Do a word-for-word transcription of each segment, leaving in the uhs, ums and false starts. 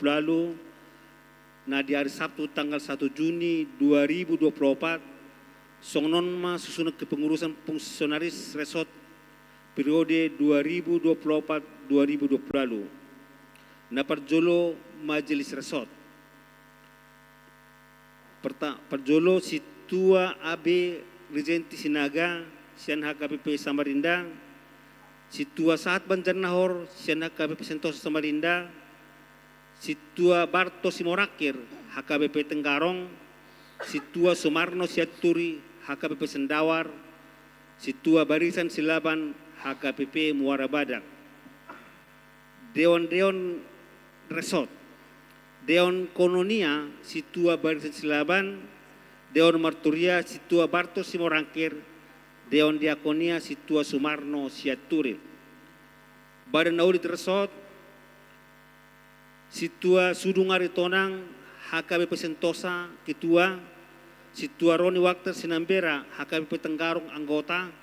lalu, na di hari Sabtu tanggal satu Juni dua ribu dua puluh opat, songon on ma susunan kepengurusan fungsionaris resort periode dua ribu dua puluh opat dua ribu dua puluh lalu. Na parjolo, majelis resort. Parjolo, Sintua A B Rijenti Sinaga sian H K B P Samarinda, Sintua Sahat Banjarnahor sian H K B P Sentosa Samarinda, Sintua Barto Simorangkir H K B P Tenggarong, Sintua Sumarno Sianturi H K B P Sendawar, Sintua Barisan Silaban H K B P Muara Badak. Dewan-dewan resort. Dewan Kononia, Sintua Barisan Silaban, Dewan Marturia, Sintua Barto Simorangkir, Dewan Diakonia, Sintua Sumarno Sianturi. Badan Audit Resort, Sintua Sudung Aritonang H K B P Sentosa, Ketua, Sintua Roni Wakter Sinambera H K B P Tenggarong, anggota,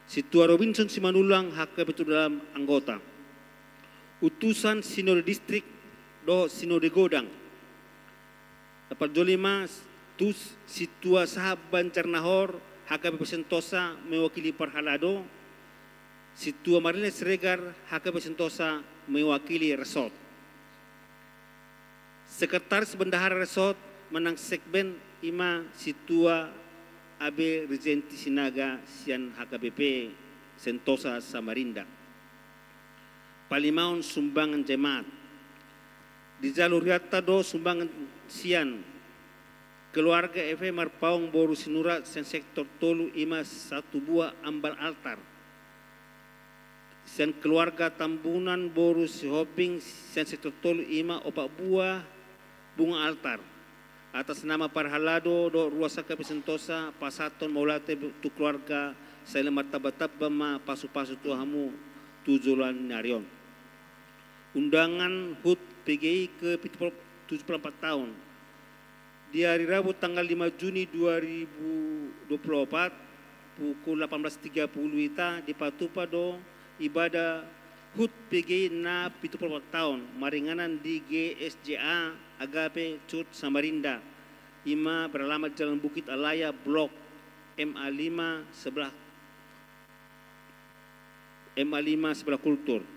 Sintua Robinson Simanullang H K B P Tududalam, anggota. Utusan Sinode Distrik dohot Sinode Godang. Na parjolo i ma, Sintua Sahat Banjarnahor H K B P Sentosa mewakili parhalado, Sintua Marlina Siregar H K B P Sentosa mewakili resort. Sekretaris Bendahara Resort manang sekben i ma Sintua A B Rijenti Sinaga sian H K B P Sentosa Samarinda. Palimahon, sumbangan jemaat. Dijalo rianta do sumbangan sian keluarga F A Marpaung boru Sinurat sian sektor tolu, i ma satu buah ambal altar. Sian keluarga Tambunan boru Sihombing sian sektor tolu, i ma opat buah bunga altar. Atas nama parhalado dohot ruas H K B P Sentosa, pasahathon mauliate tu keluarga, sai martambatamba ma pasupasu tu hamu tu joloan ni ari on. Undangan HUT P G I ke tujuh puluh empat tahun. Di hari Rabu tanggal lima Juni dua ribu dua puluh opat, pukul delapan belas tiga puluh ita dipatupa do ibadah HUT P G I na pitu pulu opat taon, maringanan di G S J A Agape Church Samarinda, i ma beralamat Jalan Bukit Alaya, Blok M A lima, sebelah M A lima sebelah Kultur.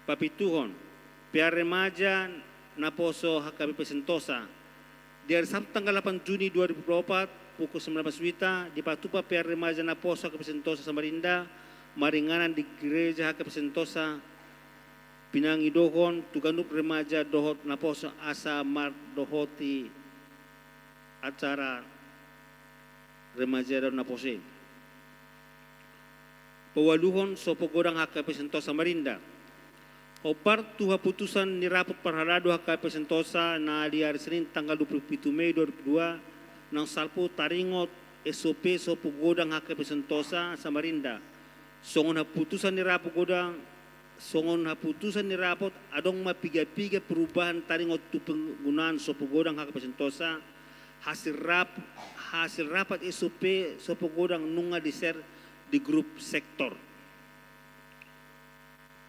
Papituhon, PR Remaja Naposo H K B P Sentosa. Di hari Sabtu tanggal delapan Juni dua ribu dua puluh empat, pukul sembilan belas wita, dipatupa PR Remaja Naposo H K B P Sentosa Samarinda, maringanan di Gereja H K B P Sentosa, pinangidohon tu ganup remaja dohot naposo asa mardohoti acara remaja dohot naposo i. Paualuhon, Sopo Godang H K B P Sentosa Samarinda. Hombar tu haputusan ni rapot parhalado H K B P Sentosa na di hari Senin tanggal dua puluh pitu Mei dua ribu dua, naung salpu taringot S O P Sopo Godang H K B P Sentosa Samarinda. Songon haputusan ni rapot godang, songon haputusan ni rapot, adong ma piga-piga perubahan taringot tu penggunaan Sopo Godang H K B P Sentosa, hasil rap-, hasil rapat S O P Sopo Godang nunga di-share di grup sektor.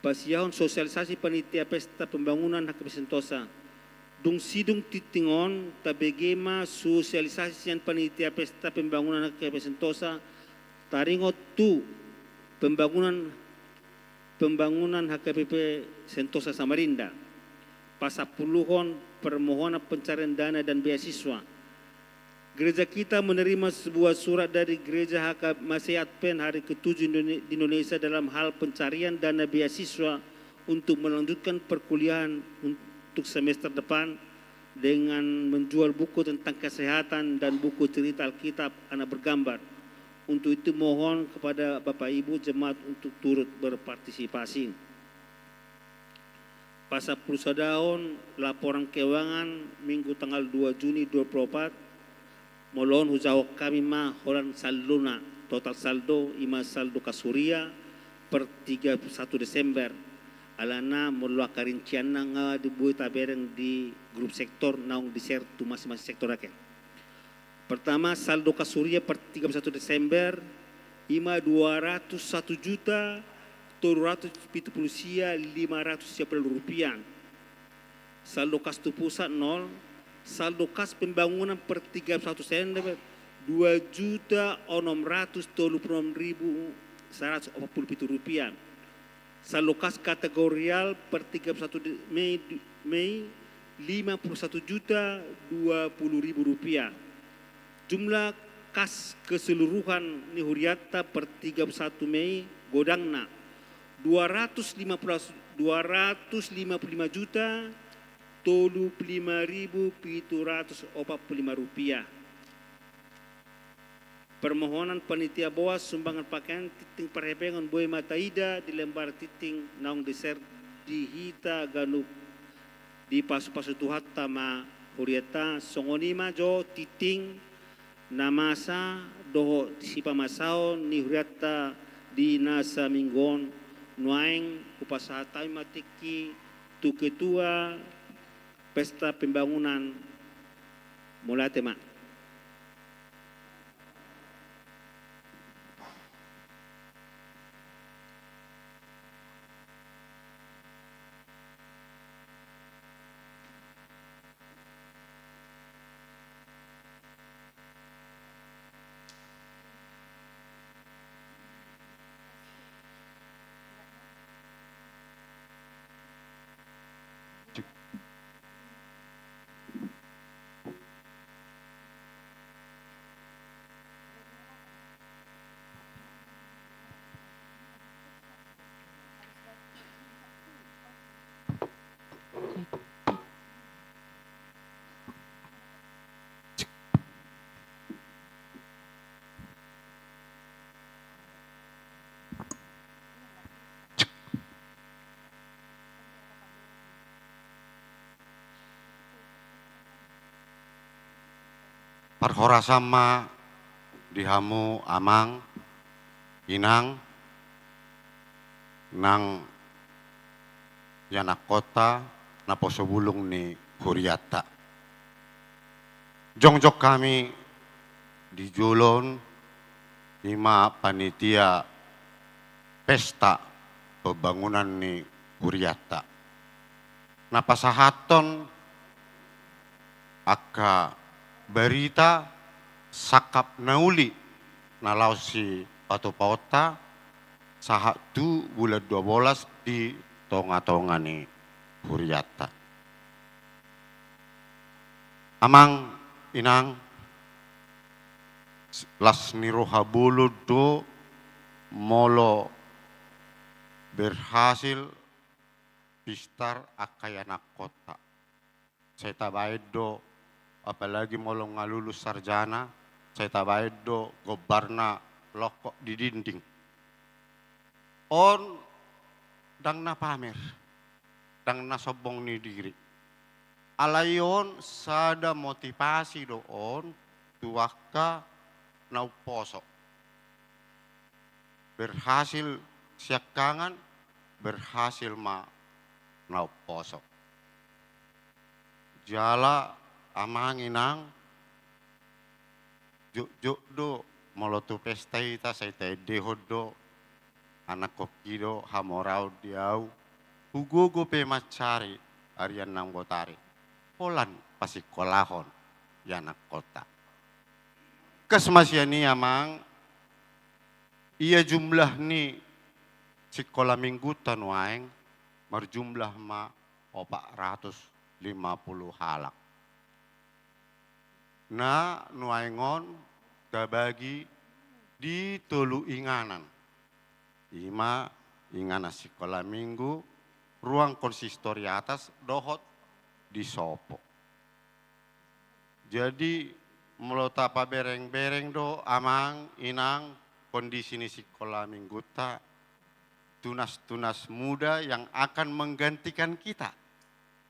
Pasiahon sosialisasi panitia pesta pembangunan H K B P Sentosa. Dung sidung tingting on, tabege ma sosialisasi sian panitia pesta pembangunan H K B P Sentosa, taringot tu pembangunan, pembangunan H K B P Sentosa Samarinda. Pasampuluhon, permohonan pencarian dana dan beasiswa. Gereja kita menerima sebuah surat dari Gereja H K Masei Advent Hari Ketujuh Indone-, di Indonesia dalam hal pencarian dana beasiswa untuk melanjutkan perkuliahan untuk semester depan dengan menjual buku tentang kesehatan dan buku cerita Alkitab anak bergambar. Untuk itu mohon kepada Bapak Ibu jemaat untuk turut berpartisipasi. Pasampulusadahon, laporan keuangan Minggu tanggal dua Juni dua puluh empat. Molo on hujahahon hami ma holan saldona, total saldo, i ma saldo kas huria per tiga puluh satu Desember. Alana molo angka rincianna nga boi tabereng di grup sektor naung di-share tu masing-masing sektor ake. Pertama, saldo kas huria per tiga puluh satu Desember, i ma dua ratus satu juta tolu ratus pitu puluh sia lima ratus sia puluh rupiah. Saldo kas tu pusat nol. Saldo kas pembangunan per tiga puluh satu September dua juta onom ratus tolu puluh enam ribu seratus opat puluh pitu rupiah. Saldo kas kategorial per tiga puluh satu Mei, Mei lima puluh satu juta dua puluh ribu rupiah. Jumlah kas keseluruhan ni huriatta per tiga puluh satu Mei godangna dua ratus lima puluh, dua ratus lima puluh lima juta tolu puluh lima ribu pitu ratus opat puluh lima rupiah. Permohonan panitia boas sumbangan pakaian tinting parhepengon boi ma taida di lembar tinting naung di-share di hita ganup. Dipasupasu Tuhanta ma huriatta, songon i ma jo tinting na masa dohot sipamasaon ni huriatta di na saminggu on. Nuaeng hupasahat hami ma tingki tu ketua pesta pembangunan. Mauliate ma. Parhorasan ma di hamu amang, inang, nang ianakkonta, naposo bulung ni huriatta. Jongjong hami di jolo on, i ma panitia pesta pembangunan ni huriatta, na pasahathon angka barita sangkap na uli na laho sipatupaonta sahat tu bulan dua bolas di tongatonga ni huriatta. Amang, inang, las ni roha bolon do molo berhasil pistar angka ianakkonta. Sai tabaen do, apalagi molo nga lulus sarjana, sai tabaen do gombarna longkot di dinding. On ndang na pamer, ndang na sombong ni diri. Alai on sada motivasi do on tu angka na umposo. Berhasil siangkangan, berhasil ma na umposo. Jala amang, inang, jotjot do molo tu pesta hita sai taendehon do, anakkon i do hamoraon di ahu, hugogo pe mansari arian nang botari, holan pasingkolahon ianakkonta. Kas ma sian i amang, ia jumlah ni sikola minggunta nuaeng marjumlah ma opat ratus lima puluh halak. Na nuaeng on tabagi di tolu inganan. I ma inganan sikola minggu, ruang konsistori atas dohot di sopo. Jadi molo tapaberengbereng do amang, inang, kondisi ni sikola minggunta, tunas-tunas muda yang akan menggantikan kita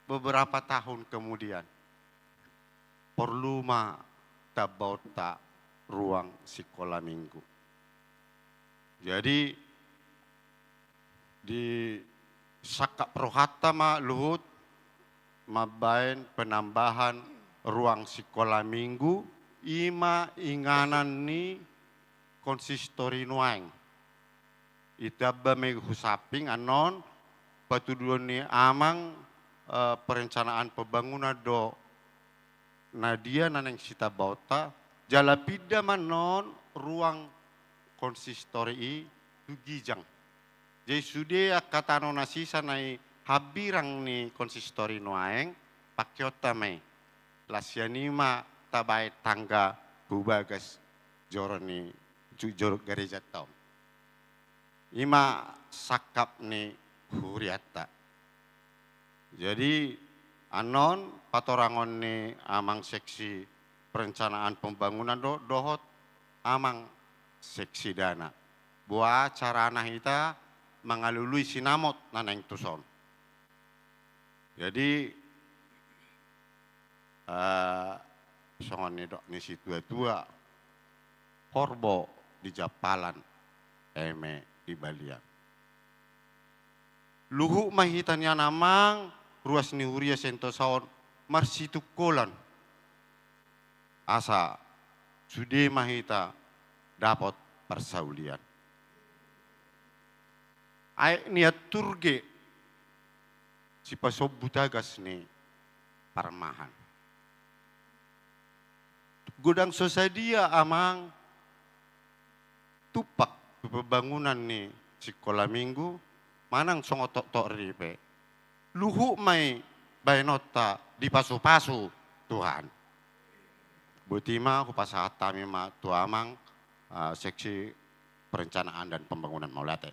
beberapa tahun kemudian, porlu ma tambaonta ruang sikola minggu. Jadi di sangkap rohanta ma luhut mambaen penambahan ruang sikola minggu, i ma inganan ni konsistori nuaeng. Itamba ma i hu samping annon patuduhon ni amang eh, perencanaan pembangunan do na dia na naeng sitambaonta, jala pinda ma annon ruang konsistori i tu ginjang. Jadi sude angka tano na sisa na di hambirang ni konsistori nuaeng, pakeonta ma i. Laos sian i ma tabaen tangga hu bagas joro ni ju-, joro garejanta on. I ma sangkap ni hurianta. Jadi, annon patorangon ni amang seksi perencanaan pembangunan do-, dohot amang seksi dana. Boha carana hita mangalului sinamot na naeng tuson. Jadi, eh, songon nidok ni situatua, horbo di jampalan, eme di balian. Luhut ma hita nian amang, ruas ni huria Sentosa on marsitungkolan. Asa sude ma hita dapot parsaulian. Aek ni Antur ge sipasombu tagas ni parmahan. Godang so sadia amang tumpak tu pembangunan ni sikola minggu, manang songon toktok ripe. Luhut ma i baenonta dipasupasu Tuhan. Boti ma, hupasahat hami ma tu amang, ah, seksi perencanaan dan pembangunan, mauliate.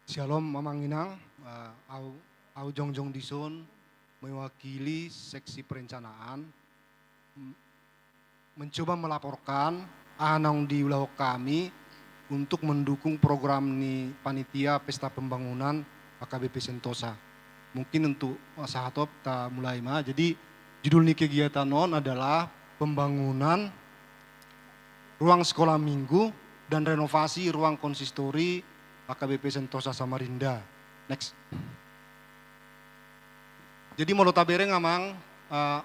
Syalom, Amang Inang, eh, au, au jongjong dison mewakili seksi perencanaan, m-, mencoba melaporkan aha naung diulahon hami untuk mendukung program ni panitia pesta pembangunan H K B P Sentosa. Mungkin untuk, eh, sahat on, ta mulai ma. Jadi, judul ni kegiatan on adalah pembangunan ruang sekolah minggu dan renovasi ruang konsistori H K B P Sentosa Samarinda. Next. Jadi, molo tabereng amang, eh,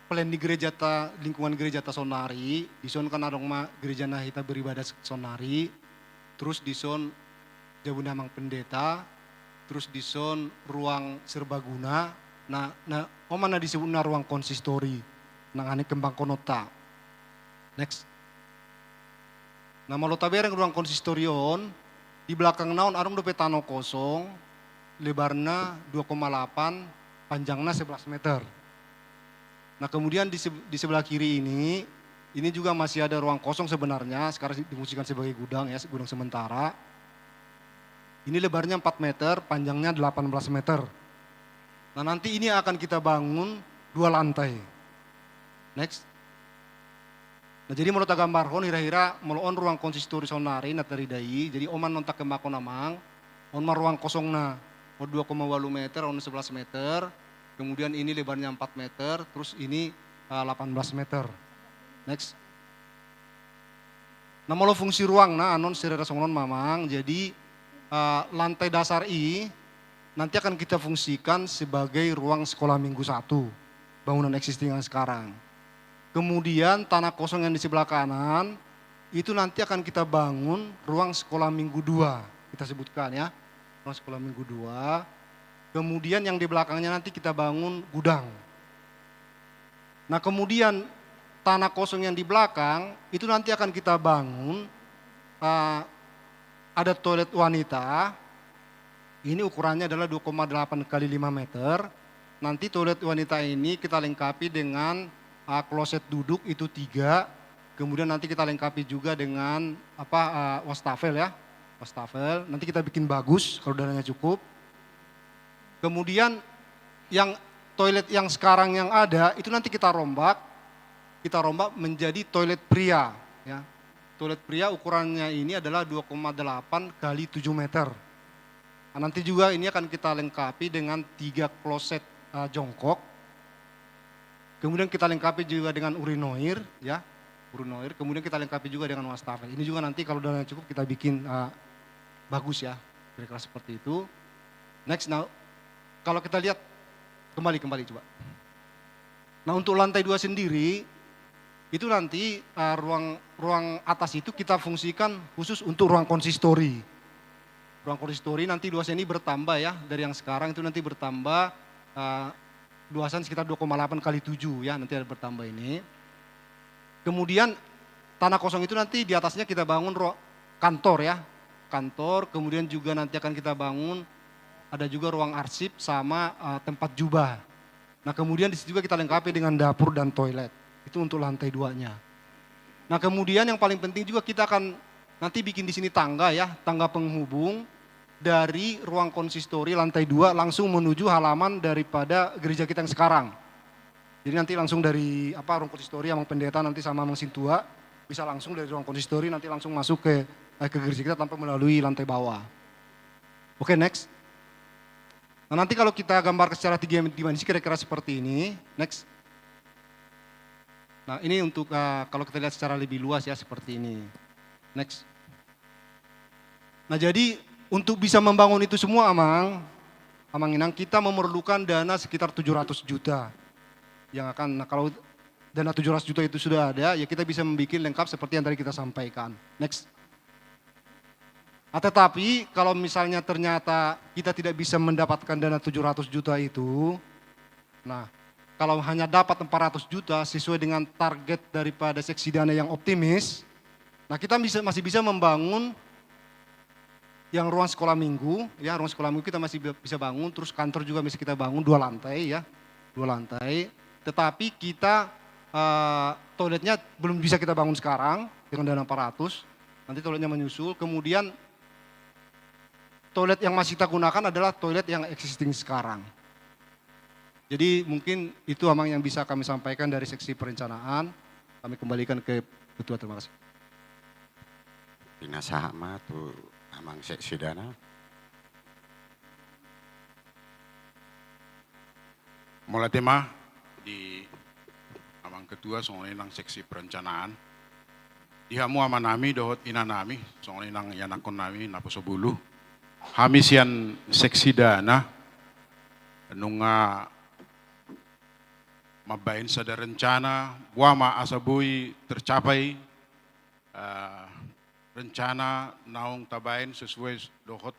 plan ni gerejata, lingkungan gerejata saonari, dison kan adong ma gereja na hita beribadah saonari, terus dison jabu ni amang pendeta, terus dison ruang serbaguna, na, na, on ma na disebutna ruang konsistori, na naeng kembangkononta. Next. Na molo tabereng ruang konsistori on, di belakangna on adong dope tano kosong, lebarna dua koma delapan, panjangna sebelas meter. Nah, kemudian di se-, di sebelah kiri ini, ini juga masih ada ruang kosong sebenarnya, sekarang difungsikan sebagai gudang ya, gudang sementara. Ini lebarnya empat meter, panjangnya delapan belas meter. Nah, nanti ini akan kita bangun dua lantai. Next. Nah, jadi molo tagambarhon hira-hira molo on ruang konsistori saonari na tarida i, jadi on ma annon takembangkon amang, on ma ruang kosongna, on dua koma ualu meter, on sebelas meter, kemudian ini lebarnya empat meter, terus ini, eh, delapan belas meter. Next. Nah, molo fungsi ruangna annon sirara songon on ma amang, jadi, eh, lantai dasar i nanti akan kita fungsikan sebagai ruang sekolah minggu satu, bangunan existing yang sekarang. Kemudian tanah kosong yang di sebelah kanan, itu nanti akan kita bangun ruang sekolah minggu dua, kita sebutkan ya, ruang sekolah minggu dua. Kemudian yang di belakangnya nanti kita bangun gudang. Nah, kemudian tanah kosong yang di belakang, itu nanti akan kita bangun, eh, ada toilet wanita, ini ukurannya adalah dua koma delapan kali lima meter. Nanti toilet wanita ini kita lengkapi dengan, ah, kloset duduk itu tiga. Kemudian nanti kita lengkapi juga dengan, apa, ah, wastafel ya. Wastafel. Nanti kita bikin bagus kalau dananya cukup. Kemudian yang toilet yang sekarang yang ada itu nanti kita rombak, kita rombak menjadi toilet pria, ya. Toilet pria ukurannya ini adalah dua koma delapan kali tujuh meter. Nah, nanti juga ini akan kita lengkapi dengan tiga kloset, eh, jongkok. Kemudian kita lengkapi juga dengan urinoir, ya, urinoir. Kemudian kita lengkapi juga dengan wastafel. Ini juga nanti kalau dananya cukup kita bikin, eh, bagus ya, kira-kira seperti itu. Next, nah, kalau kita lihat kembali, kembali coba. Nah, untuk lantai dua sendiri, itu nanti, eh, ruang, ruang atas itu kita fungsikan khusus untuk ruang konsistori. Ruang konsistori nanti luasnya ini bertambah ya, dari yang sekarang itu nanti bertambah, eh, luasan sekitar dua koma delapan kali tujuh ya, nanti ada bertambah ini. Kemudian tanah kosong itu nanti di atasnya kita bangun ru-, kantor ya, kantor, kemudian juga nanti akan kita bangun ada juga ruang arsip sama, eh, tempat jubah. Nah, kemudian di situ juga kita lengkapi dengan dapur dan toilet. Itu untuk lantai duanya. Nah, kemudian yang paling penting juga kita akan nanti bikin di sini tangga ya, tangga penghubung dari ruang konsistori lantai dua langsung menuju halaman daripada gereja kita yang sekarang. Jadi nanti langsung dari, apa, ruang konsistori, Amang Pendeta nanti sama Amang Sintua bisa langsung dari ruang konsistori nanti langsung masuk ke, eh, ke gereja kita tanpa melalui lantai bawah. Oke, next. Nah, nanti kalau kita gambarkan secara tiga dimensi kira-kira seperti ini. Next. Nah, ini untuk, eh, kalau kita lihat secara lebih luas ya, seperti ini. Next. Nah, jadi untuk bisa membangun itu semua, Amang, Amang Inang, kita memerlukan dana sekitar tujuh ratus juta yang akan, nah, kalau dana tujuh ratus juta itu sudah ada, ya kita bisa membuat lengkap seperti yang tadi kita sampaikan. Next. Nah, tetapi kalau misalnya ternyata kita tidak bisa mendapatkan dana tujuh ratus juta itu, nah, kalau hanya dapat empat ratus juta sesuai dengan target daripada seksi dana yang optimis, nah, kita bisa, masih bisa membangun yang ruang sekolah minggu, ya, ruang sekolah minggu kita masih bi-, bisa bangun, terus kantor juga bisa kita bangun dua lantai, ya, dua lantai. Tetapi kita, eh, toiletnya belum bisa kita bangun sekarang dengan dana empat ratus, nanti toiletnya menyusul. Kemudian toilet yang masih kita gunakan adalah toilet yang existing sekarang. Jadi mungkin itu, Amang, yang bisa kami sampaikan dari seksi perencanaan. Kami kembalikan ke Ketua, terima kasih. Pinasahat ma tu Amang Seksi Dana. Mauliate ma di Amang Ketua, songon i nang seksi perencanaan. Di hamu amanami dohot inanami, songon i nang ianakkonnami naposobulu. Hami sian seksi dana nunga mambaen sada rencana, boha ma asa boi tercapai, eh, rencana naung tabaen sesuai dohot,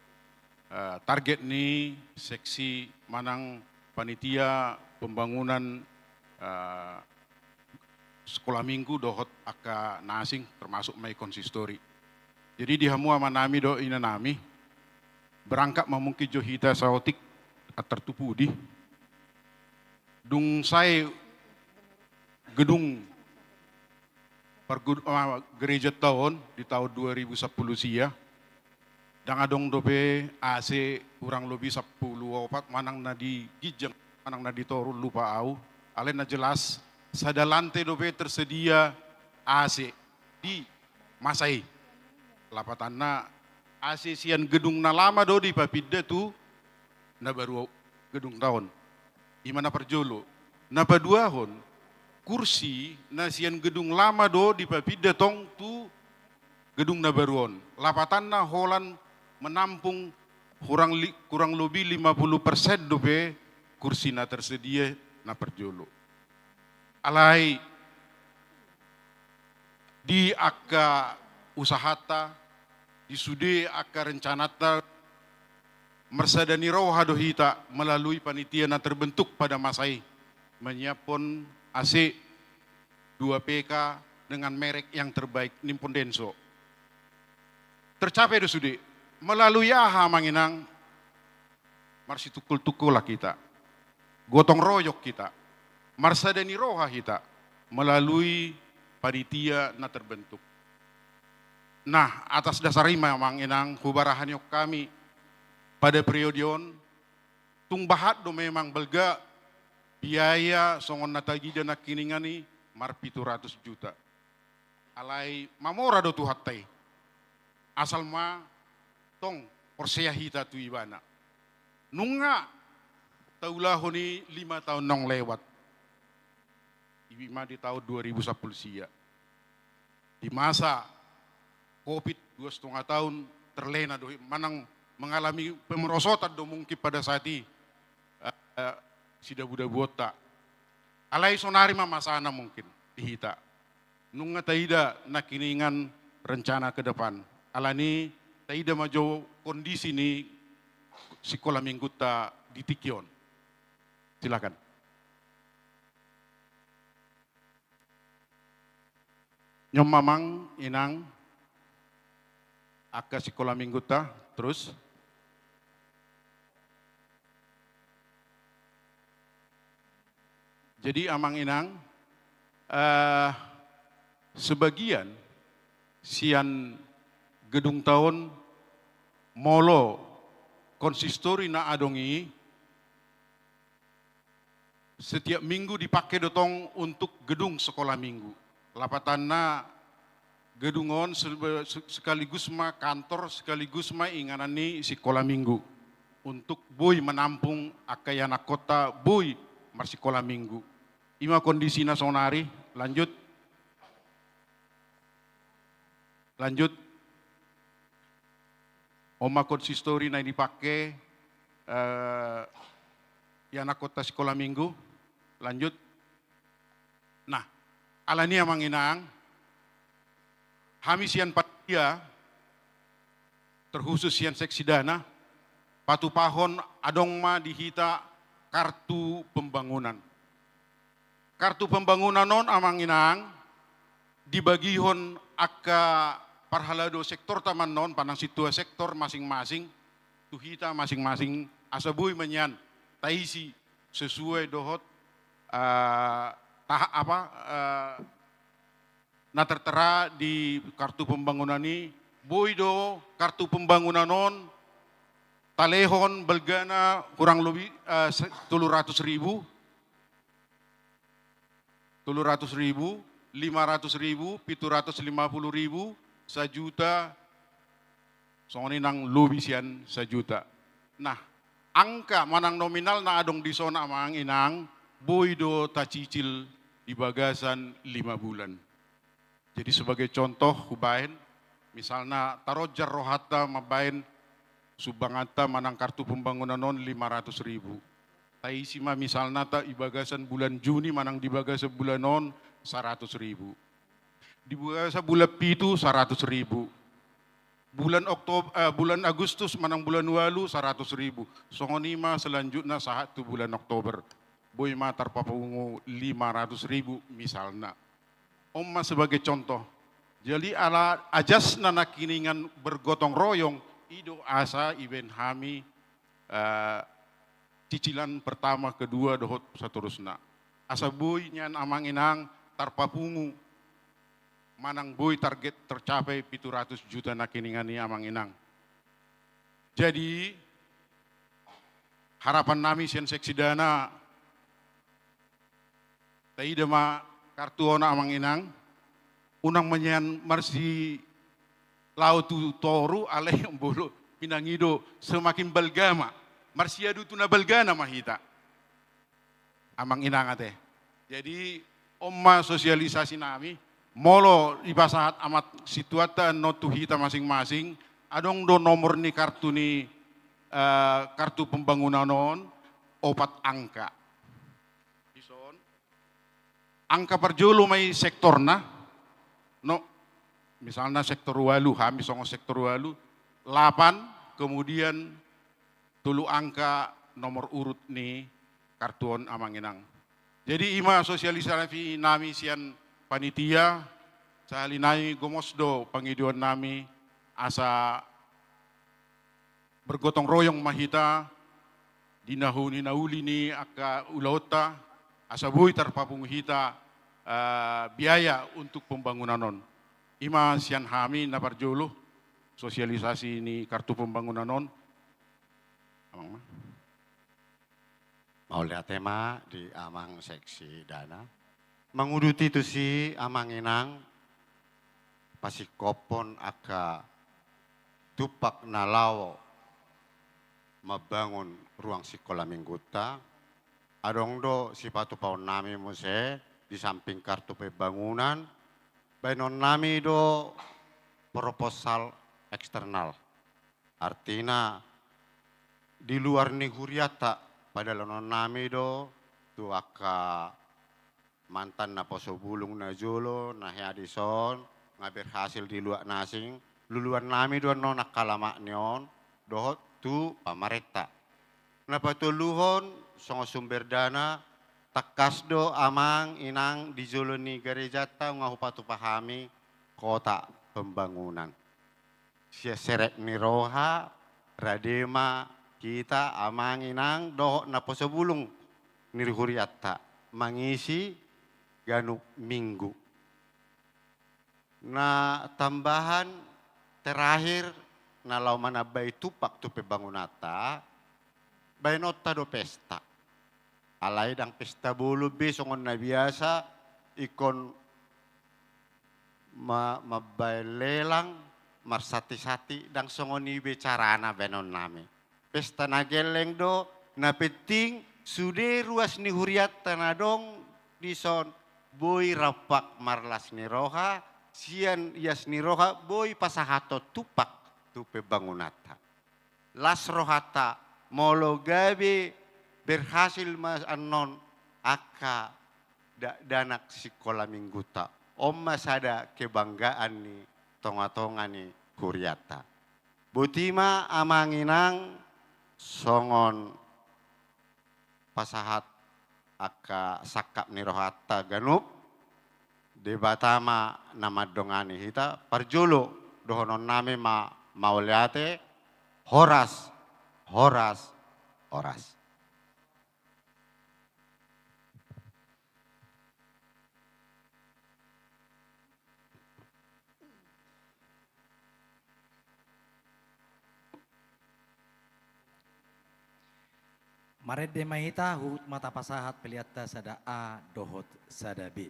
eh, target ni seksi manang panitia pembangunan, eh, sekolah minggu dohot angka na asing, termasuk ma i konsistori. Jadi di hamu amanami dohot inanami, berangkat ma mungkin jo hita saotik antar tu pudi. Dung sae gedung parged-, ah, gerejanta on di taon dua ribu sampulu sia, ndang adong dope A C kurang lobi sampulu opat, manang na di ginjang manang na di toru, lupa au. Alai na jelas sada lante dope tersedia A C di masa i. Lapatanna, A C sian gedung na lama do dipapinda tu na baru gedungta on. I ma na parjolo. Na paduahon, kursi na sian gedung lama do dipapinda tong tu gedung na baru on. Lapatanna holan menampung kurang li-, kurang lobi lima pulu persen dope kursi na tersedia na parjolo. Alai di angka usahanta, di sude angka rencananta, marsada ni roha do hita melalui panitia na terbentuk pada masa i, menyiapkan A C dua P K dengan merek yang terbaik, Nippon Denso. Tercapai do sude. Melalui aha, Amang Inang? Marsitungkol-tungkolan hita, gotong royong hita, marsada ni roha hita melalui panitia na terbentuk. Nah, atas dasar i ma, Amang Inang, hubarahanion hami pada periode on, tung bahat do memang balga biaya songon na taida nangkiningan i marpitu ratus juta. Alai mamora do Tuhanta i. Asal ma tong porsea hita tu Ibana. Nunga taulahon i lima taon naung lewat. I ma di taon dua ribu sampulu sia. Di masa covid dua setengah taon terlena do i, manang mengalami pemerosotan do mungkin pada saat i, eh, eh, sidabu-dabuonta. Alai sonari ma masana mungkin di hita. Nunga taida nangkiningan rencana ke depan. Alani taida ma jo kondisi ni sikola mingguta di tingki on. Silakan. Nion ma amang inang angka sikola mingguta, terus. Jadi amang inang, eh, sebagian sian gedungta on molo konsistori na adong i, setiap minggu dipake do tong untuk gedung sekolah minggu. Lapatanna gedung on se-, se-, sekaligus ma kantor, sekaligus ma inganan ni sikola minggu. Untuk boi manampung angka ianakhonta boi marsikola minggu. I ma kondisina saonari, lanjut. Lanjut. On ma konsistori na dipake, eh, ianakhonta sikola minggu. Lanjut. Nah, alani i amang inang, hami sian panitia, terkhusus sian seksi dana, patupahon adong ma di hita kartu pembangunan. Kartu pembangunan on amang inang, dibagihon angka parhalado sektorta ma annon, manang sintua sektor masing-masing, tu hita masing-masing, asa boi ma nian taisi sesuai dohot, eh, taha-, apa, eh, na tertera di kartu pembangunan i. Boi do kartu pembangunan on talehon balgana kurang lebih, eh, se-, tolu ratus ribu, tolu ratus ribu, lima ratus ribu, pitu ratus lima puluh ribu, sajuta, songon i nang lobi sian sajuta. Nah, angka manang nominal na adong dison amang inang, boi do tacicil di bagasan lima bulan. Jadi sebagai contoh hubaen, misalna taronjar rohanta mambaen sumbanganta manang kartu pembangunan on lima ratus ribu. Taisi ma misalna ta di bagasan bulan Juni manang di bagasan bulan on saratus ribu. Di bagasan bulan pitu saratus ribu. Bulan Oktob-, eh, bulan Agustus manang bulan ualu saratus ribu. Songon i ma selanjutna sahat tu bulan Oktober. Boi ma tarpapungu lima ratus ribu misalna. On ma sebagai contoh. Jadi ala ajasna nangkiningan bergotong royong, i do asa ibaen hami, eh, cicilan pertama, kedua dohot seterusna. Asa boi nian amang inang tarpapungu manang boi target tercapai pitu ratus juta nangkiningan i amang inang. Jadi harapan nami sian seksi dana, taida ma kartu on amang inang, unang ma nian marsilaho tu toru alai molo pinangido semakin balga ma, marsiadu tu na balgana ma hita. Amang inang ate. Jadi on ma sosialisasi nami, molo dipasahat amak situanta annon tu hita masing-masing, adong do nomor ni kartu ni, eh, kartu pembangunan on, opat angka. Dison. Angka parjolo ma i sektorna. No, misalna sektor ualu, hami songon sektor ualu, lapan, kemudian tolu angka nomor urut ni kartu on amang inang. Jadi i ma sosialisasi nami sian panitia, sahali nai gomos do pangidoan nami asa bergotong royong ma hita di na hinauli ni angka ulaonta, asa boi tarpapungu hita, eh, biaya untuk pembangunan on. I ma sian hami na parjolo sosialisasi ni kartu pembangunan on. Amang ma. Mauliate ma di amang seksi dana. Manguduti tusi amang inang, pasingkophon angka tumpak na laho mambangun ruang sikola minggunta, adong do sipatupaon nami muse di samping kartu pembangunan, baenon nami do proposal eksternal. Artina, di luar ni hurianta, padalanon nami do tu angka mantan naposo bulung na jolo, na hea dison, nga berhasil di luat na asing, luluan nami do annon angka lamak ni on, dohot tu pamarenta. Na patoluhon, songon sumber dana, tangkas do amang inang di jolo ni garejanta nunga hupatupa hami kotak pembangunan. Sian serep ni roha, rade ma hita amang inang dohot naposo bulung ni hurianta mangisi ganup minggu. Na tambahan terakhir, na laho manambai tumpak tu pembangunanta, baenonta do pesta. Alai ndang pesta bolon be songon na biasa, ingkon ma-, mambaen lelang, marsanti-santi, ndang songon i be carana baenonnami. Pesta na gelleng do, na penting sude ruas ni hurianta na adong dison boi rampak marlas ni roha, sian ias ni roha boi pasahathon tumpak tu pembangunanta. Las rohanta, molo gabe berhasil ma annon angka dakdanak sikola minggunta. On ma sada kebanggaan ni tonga-tonga ni hurianta. Boti ma amang inang songon pasahat angka sangkap ni rohanta ganup, Debata ma na mandongani hita, parjolo dohononnami ma mauliate, horas, horas, horas. Marende ma hita, huhut ma tapasahat peleanta sada A dohot sada B.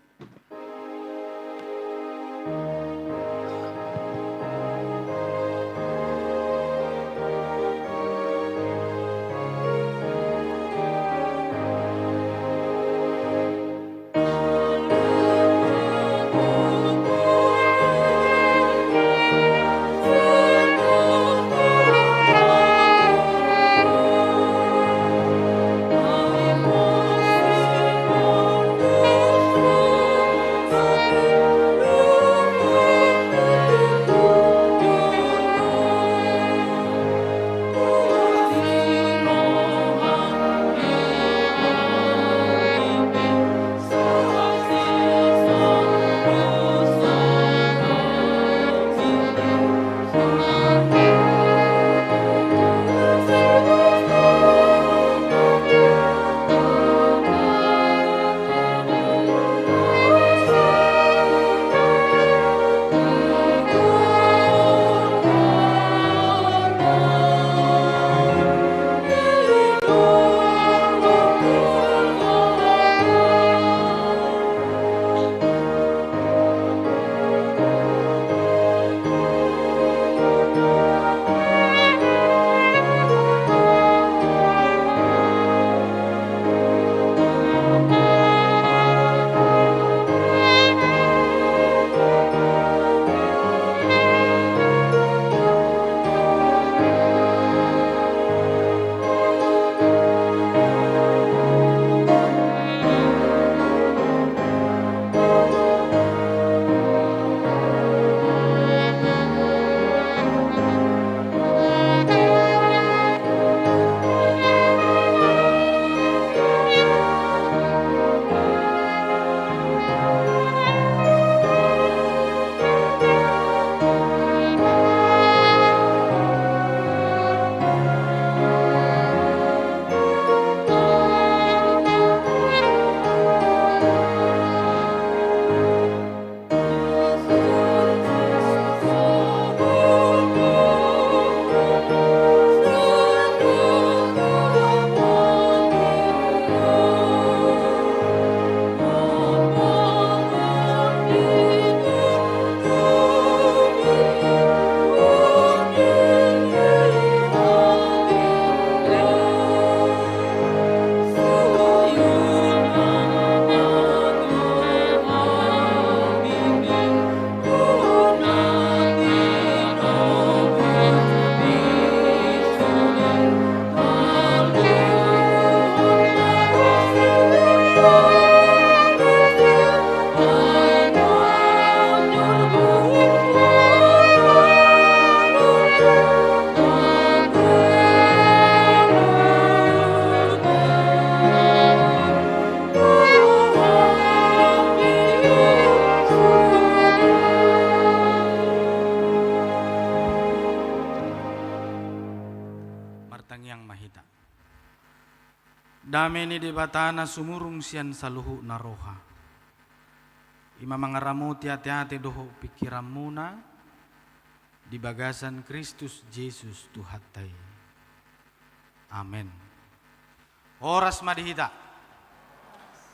Dame ni Debata na sumurung sian saluhutna roha, i ma mangaramoti ateate dohot pingkiranmuna di bagasan Kristus Jesus Tuhanta i. Amen. Horas ma di hita.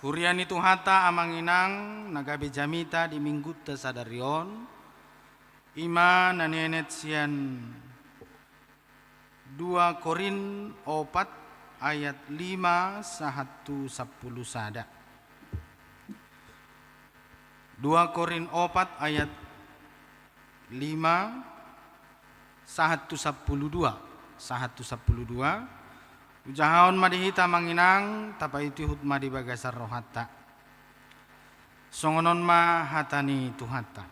Huria ni Tuhanta, amang inang na gabe jamita di minggunta sadari on, i ma na nienet sian dua Korint opat ayat lima sahat tu sampulu sada. Dua Korint opat ayat lima sahat tu sampulu dua. Sahat tu sampulu dua. Hujahahon ma di hita, amang inang, tapaihutihut ma di bagasan rohanta. Songon on ma hata ni Tuhanta.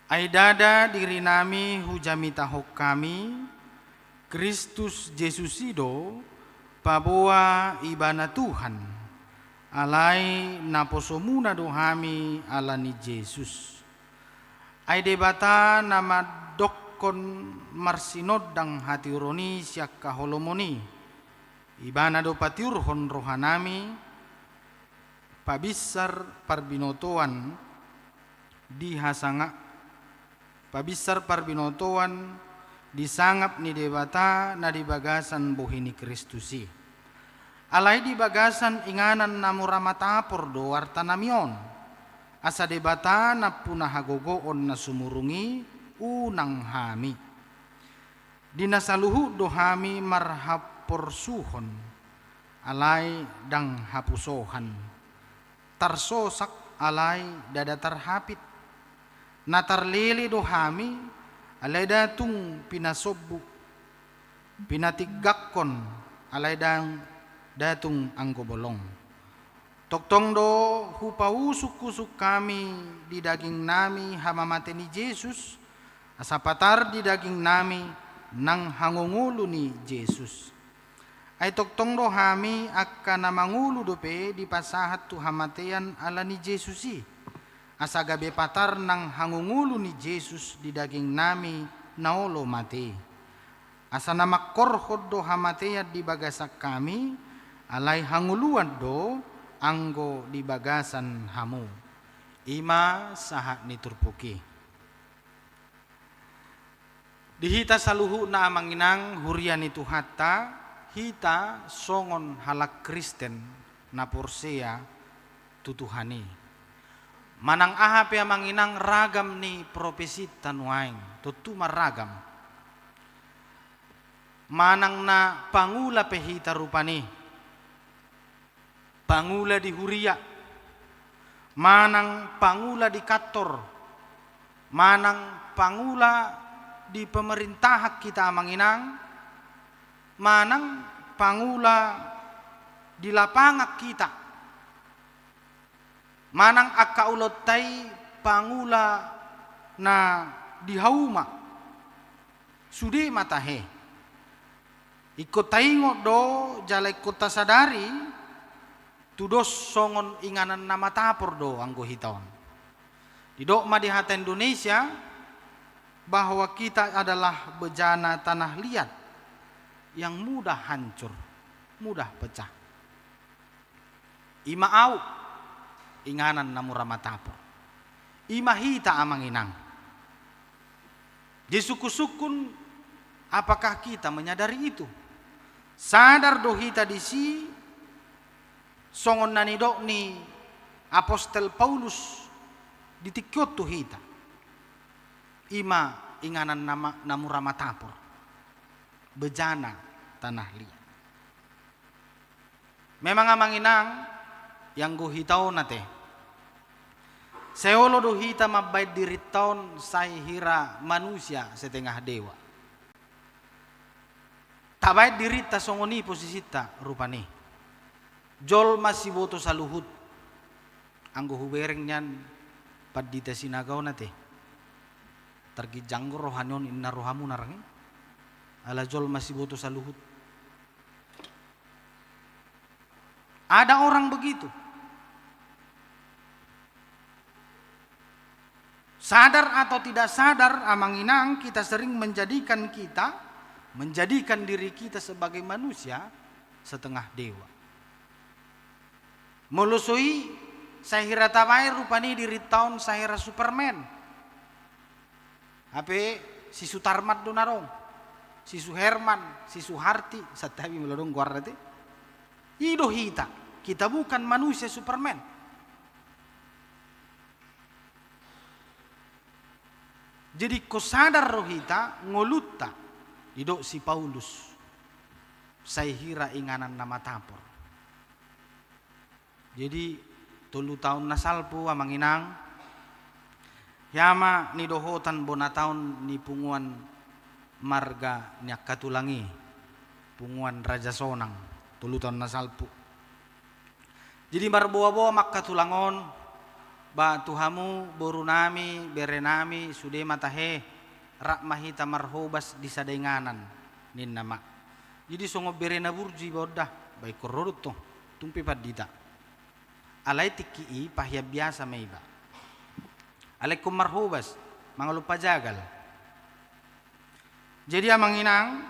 Ai ndada dirinami hujamitahon hami, Kristus Jesus i do, paboa Ibana Tuhan, alai naposomuna do hami ala ni Jesus. Ai Debata na mandokkon marsinondang hatiuron i sian haholomon i, Ibana do patiurhon rohanami, pabinsar parbinotoan di hasanga-, pabinsar parbinotoan di sangap ni Debata na di bagasan bohi ni Kristus i. Alai di bagasan inganan na mura matapor do artanami on, asa Debata nampuna hagogoon na sumurung i unang hami. Di na saluhut do hami marhaporsuhon, alai ndang hapusohan. Tarsosak, alai ndada tarhapit. Na tarlele do hami, alai nda tung pinasombu. Pinatingganghon, alai ndang, nda tung anggo bolong. Tongtong do hupausungusung hami di dagingnami hamamate ni Jesus, asa patar di dagingnami nang hangoluan ni Jesus. Ai tongtong do hami angka na mangolu dope dipasahat tu hamatean ala ni Jesus i, asa gabe patar nang hangoluan ni Jesus di dagingnami na olo mate. Asa na mangkorhon do hamatean di bagasan hami, alai hangoluan do anggo di bagasan hamu. I ma sahat ni turpuk i. Di hita saluhutna, amang inang, huria ni Tuhanta, hita songon halak Kristen na porsea tu Tuhan i. Manang aha pe, amang inang, ragam ni profesinta nuaeng, tontu ma ragam. Manang na pangula pe hita rupani, pangula di huria, manang pangula di kantor, manang pangula di pemerintahan hita, amang inang, manang pangula di lapangan hita, manang angka ulaonta i pangula na di hauma. Sude ma tahe. Ingkon taingot do jala ingkon tasadari, tudos songon inganan na matapor do anggo hita on. Didok ma di hata Indonesia bahwa kita adalah bejana tanah liat yang mudah hancur, mudah pecah. I ma ahu, inganan na mura matapor. I ma hita, amang inang. Jadi sungkunsungkun, apakah kita menyadari itu? Sadar do hita disi, songon na nidok ni apostel Paulus di tingki on tu hita. I ma inganan na ma-, na mura matapor. Bejana tanah liat. Memang, amang inang, ianggo hita on ate, sai olo do hita mambaen dirinta on sai hira manusia setengah dewa. Tabaen dirinta songon i posisinta rupani. Jolma siboto saluhut. Anggo hubereng nian pandita Sinaga on ate, targinjang do rohana on, inna rohamuna, rang i. Ala jolma siboto saluhut. Ada orang begitu. Sadar atau tidak sadar, amang inang, kita sering menjadikan kita, menjadikan diri kita sebagai manusia setengah dewa. Molo so i, sai hira tabaen rupani dirinta on sai hira Superman. Hape si Sutarman do na adong, si Suherman, si Suharti, santabi molo adong goarna te. I do hita, kita bukan manusia Superman. Jadi ingkon sadar do hita ngolunta, didok si Paulus, sai hira inganan na matapor. Jadi tolu taon na salpu, amang inang, hea ma nidohotan bona taon ni punguan marga ni angka tulang i, punguan Raja Sonang, tolu taon na salpu. Jadi marboa-boa ma angka tulang on, ba tu hamu, boru nami, bere nami, sude ma tahe, rap ma hita marhobas di sada inganan, ninna ma. Jadi songon bere na burju iba on da, ba ingkon ro do tong, tung pe pandita. Alai tingki i pahian biasa ma iba. Alai ingkon marhobas, mangalompa jagal. Jadi amang inang,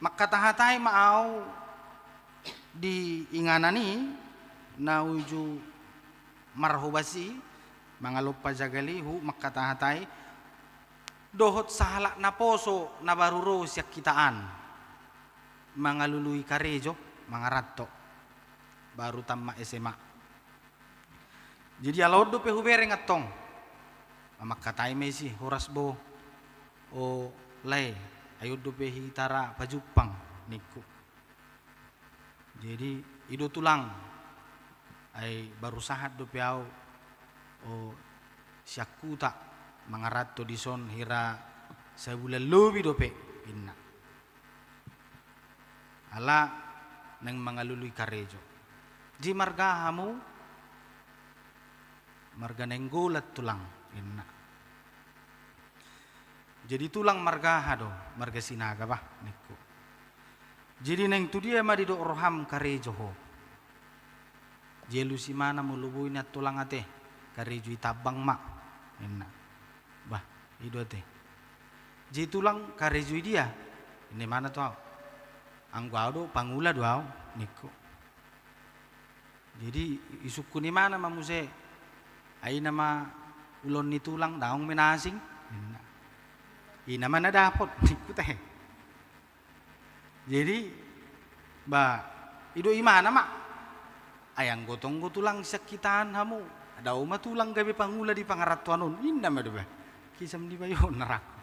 mangkatahatai ma au di inganan i, na uju marhobas i, mangalompa jagal i, huhut mangkatahatai dohot sahalak naposo na baru ro sian hita an, mangalului karejo, mangaranto, baru tammat S M A. Jadi ala on dope hubereng antong. Mangkatai ma i si, horas bo, o lae, ai on dope hita ra pajumpang, ningku. Jadi i do tulang, ai baru sahat dope au, o, sian huta, mangaranto dison hira sabulan lobi dope, ninna. Ala naeng mangalului karejo. Jadi marga aha hamu? Marga Nainggolan tulang, ninna. Jadi tulang marga aha do? Marga Sinaga bah, ningku. Jadi naeng tu dia ma didok roham karejo ho? Jadi alusi ma na molo boi nian tulang ate, karejo i tambang ma, ninna. Bah, i do ate. Jadi tulang karejo i dia? Ninna imana tu au. Anggo au do pangula do au, ningku. Jadi isungkun imana ma muse, ai ina ma ulaon ni tulang, daong ma na asing, ninna. Ina ma na dapot, ningku te. Jadi, ba, i do imana ma. Ai anggo tong do tulang sian hita an hamu, dao ma tulang gabe pangula di pangarantoan on, ninna ma dope. Kisam di bayo na rangku.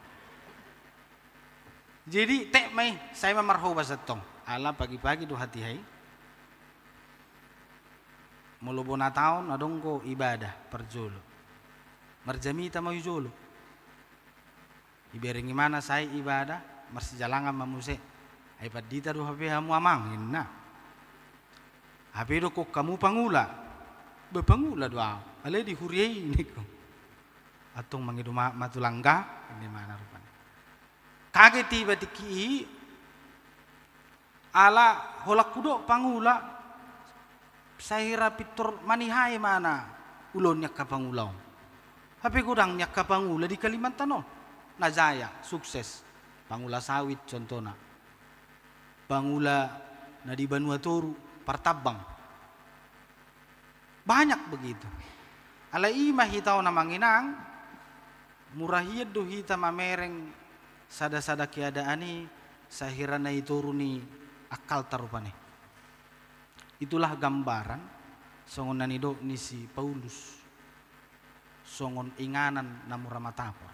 Jadi tek ma i, sai ma marhobas antong. Ala pagi-pagi do hatiha i, molo bona taon adong do ibadah parjolo, marjamita ma i jolo. Ibereng imana sae ibadah, marsijalangan ma muse. Ai pandita do hape hamu amang, ninna. Hape didokkon hamu pangula. Ba pangula do au, alai di huria i, ningku. Antong mangido maaf ma tulang, ninna imana rupani. Kaget iba tingki i, ala holan hudok pangula, sai hira pintor maniha imana ulaon ni angka pangula on. Hape godang ni angka pangula di Kalimantan on. Na jaya, sukses. Pangula sawit contohna. Pangula na di Banua Toru, partambang. Banyak begitu. Alai i ma hita on amang inang, mura hian do hita mamereng sada-sada keadaan i, sai hira na i toru ni akkalta rupani. Itulah gambaran songon na nidok ni si Paulus, songon inganan na mura matapor.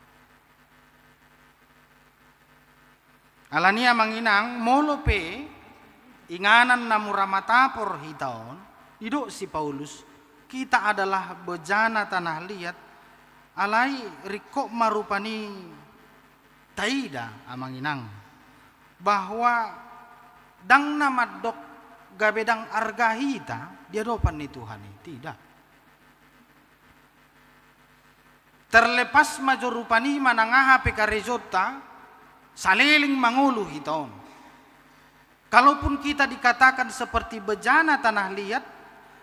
Alani i amang inang, molo pe inganan na mura matapor hita on, didok si Paulus, kita adalah bejana tanah liat, alai ringkot ma rupani taida amang inang, bahwa ndang na mandok gabe ndang arga hita di adopan ni Tuhan i, tidak. Terlepas ma jo rupani manang aha pe karejonta, saleleng mangolu hita on. Kalaupun kita dikatakan seperti bejana tanah liat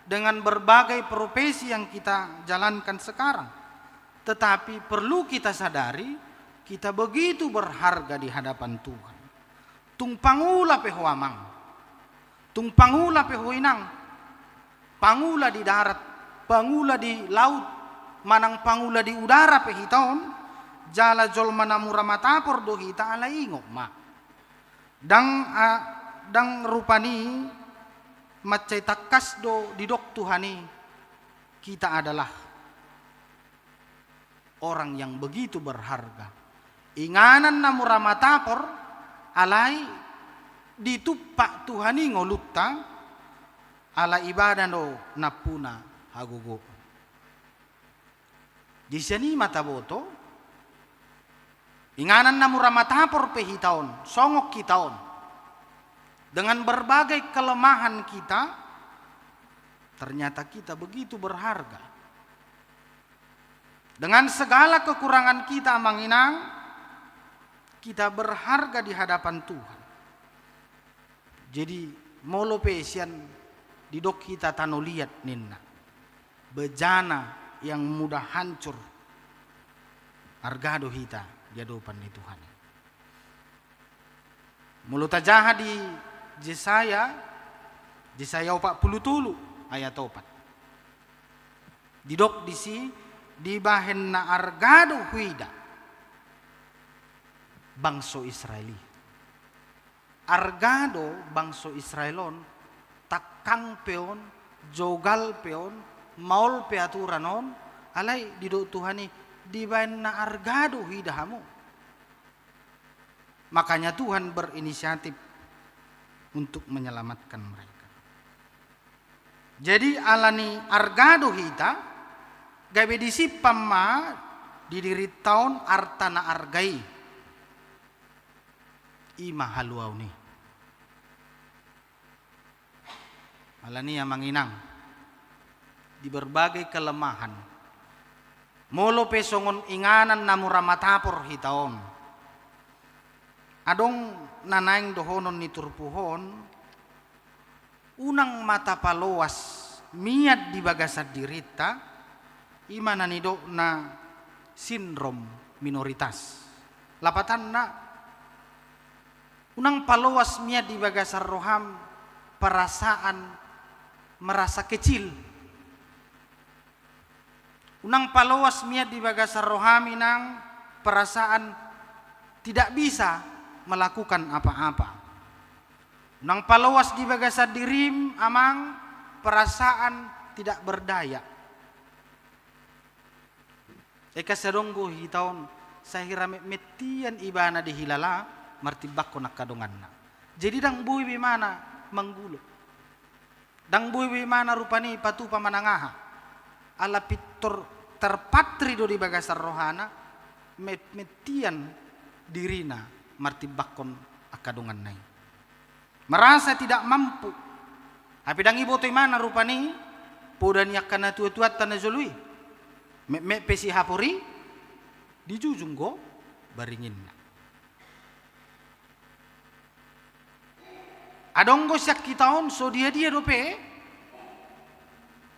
dengan berbagai profesi yang kita jalankan sekarang, tetapi perlu kita sadari, kita begitu berharga di hadapan Tuhan. Tung pangula pe ho amang, Tung pangula pe ho inang, pangula di darat, pangula di laut, manang pangula di udara pe hita on, jala jolma na mura matapor do hita, alai ingot ma. Ndang, a, ndang rupani mansai tangkas do didok Tuhan i, kita adalah orang yang begitu berharga. Inganan na mura matapor, alai ditumpak Tuhan i ngolunta, ala ibana do nampuna hagogoon. Di sian i ma taboto, inganan na mura matapor pe hita on, songon hita on. Dengan berbagai kelemahan kita, ternyata kita begitu berharga. Dengan segala kekurangan kita, amang inang, kita berharga di hadapan Tuhan. Jadi, molo pe sian didok hita tano liat ninna, bejana yang mudah hancur, arga do hita di adopan ni Tuhan i. Molo tajaha di Jesaya, Jesaya opat pulu tolu ayat opat. Didok disi, dibahen na arga do huida bangso Israel i. Arga do bangso Israel on, tangkang pe on, jogal pe on, maol pe aturan on, alai didok Tuhan i, dibahen na arga do huida hamu. Makanya Tuhan berinisiatif untuk menyelamatkan mereka. Jadi, ala ni arga do hita, gabe disimpan ma di dirinta on arta na arga i. I ma haluaon i. Alani i, amang inang, di berbagai kelemahan, molo pe songon inganan na mura matapor hita on, adong na naeng dohonon ni turpuk on, unang ma tapaloas mian di bagasan dirinta, i ma na nidokna sindrom minoritas. Lapatanna, unang paloas mian di bagasan roham perasaan merasa kecil. Unang paloas mian di bagasan roham, inang, perasaan tidak bisa melakukan apa-apa. Unang paloas di bagasan dirim, amang, perasaan tidak berdaya. Eka sai adong do hita on, sai hira metmet tian ibana dihilala martimbangkon angka donganna. Jadi ndang boi be ibana manggulo. Ndang boi be ibana rupani patupa manang aha. Ala pintor terpatri do di bagasan rohana, metmet tian dirina martimbangkon angka donganna i. Merasa tidak mampu. Hape ndang diboto ibana rupani poda ni angka natuatuanta na jolo i. Metmet pe sihapor i, dijujung do baringinna. Adong do sian hita on, so dia-dia dope.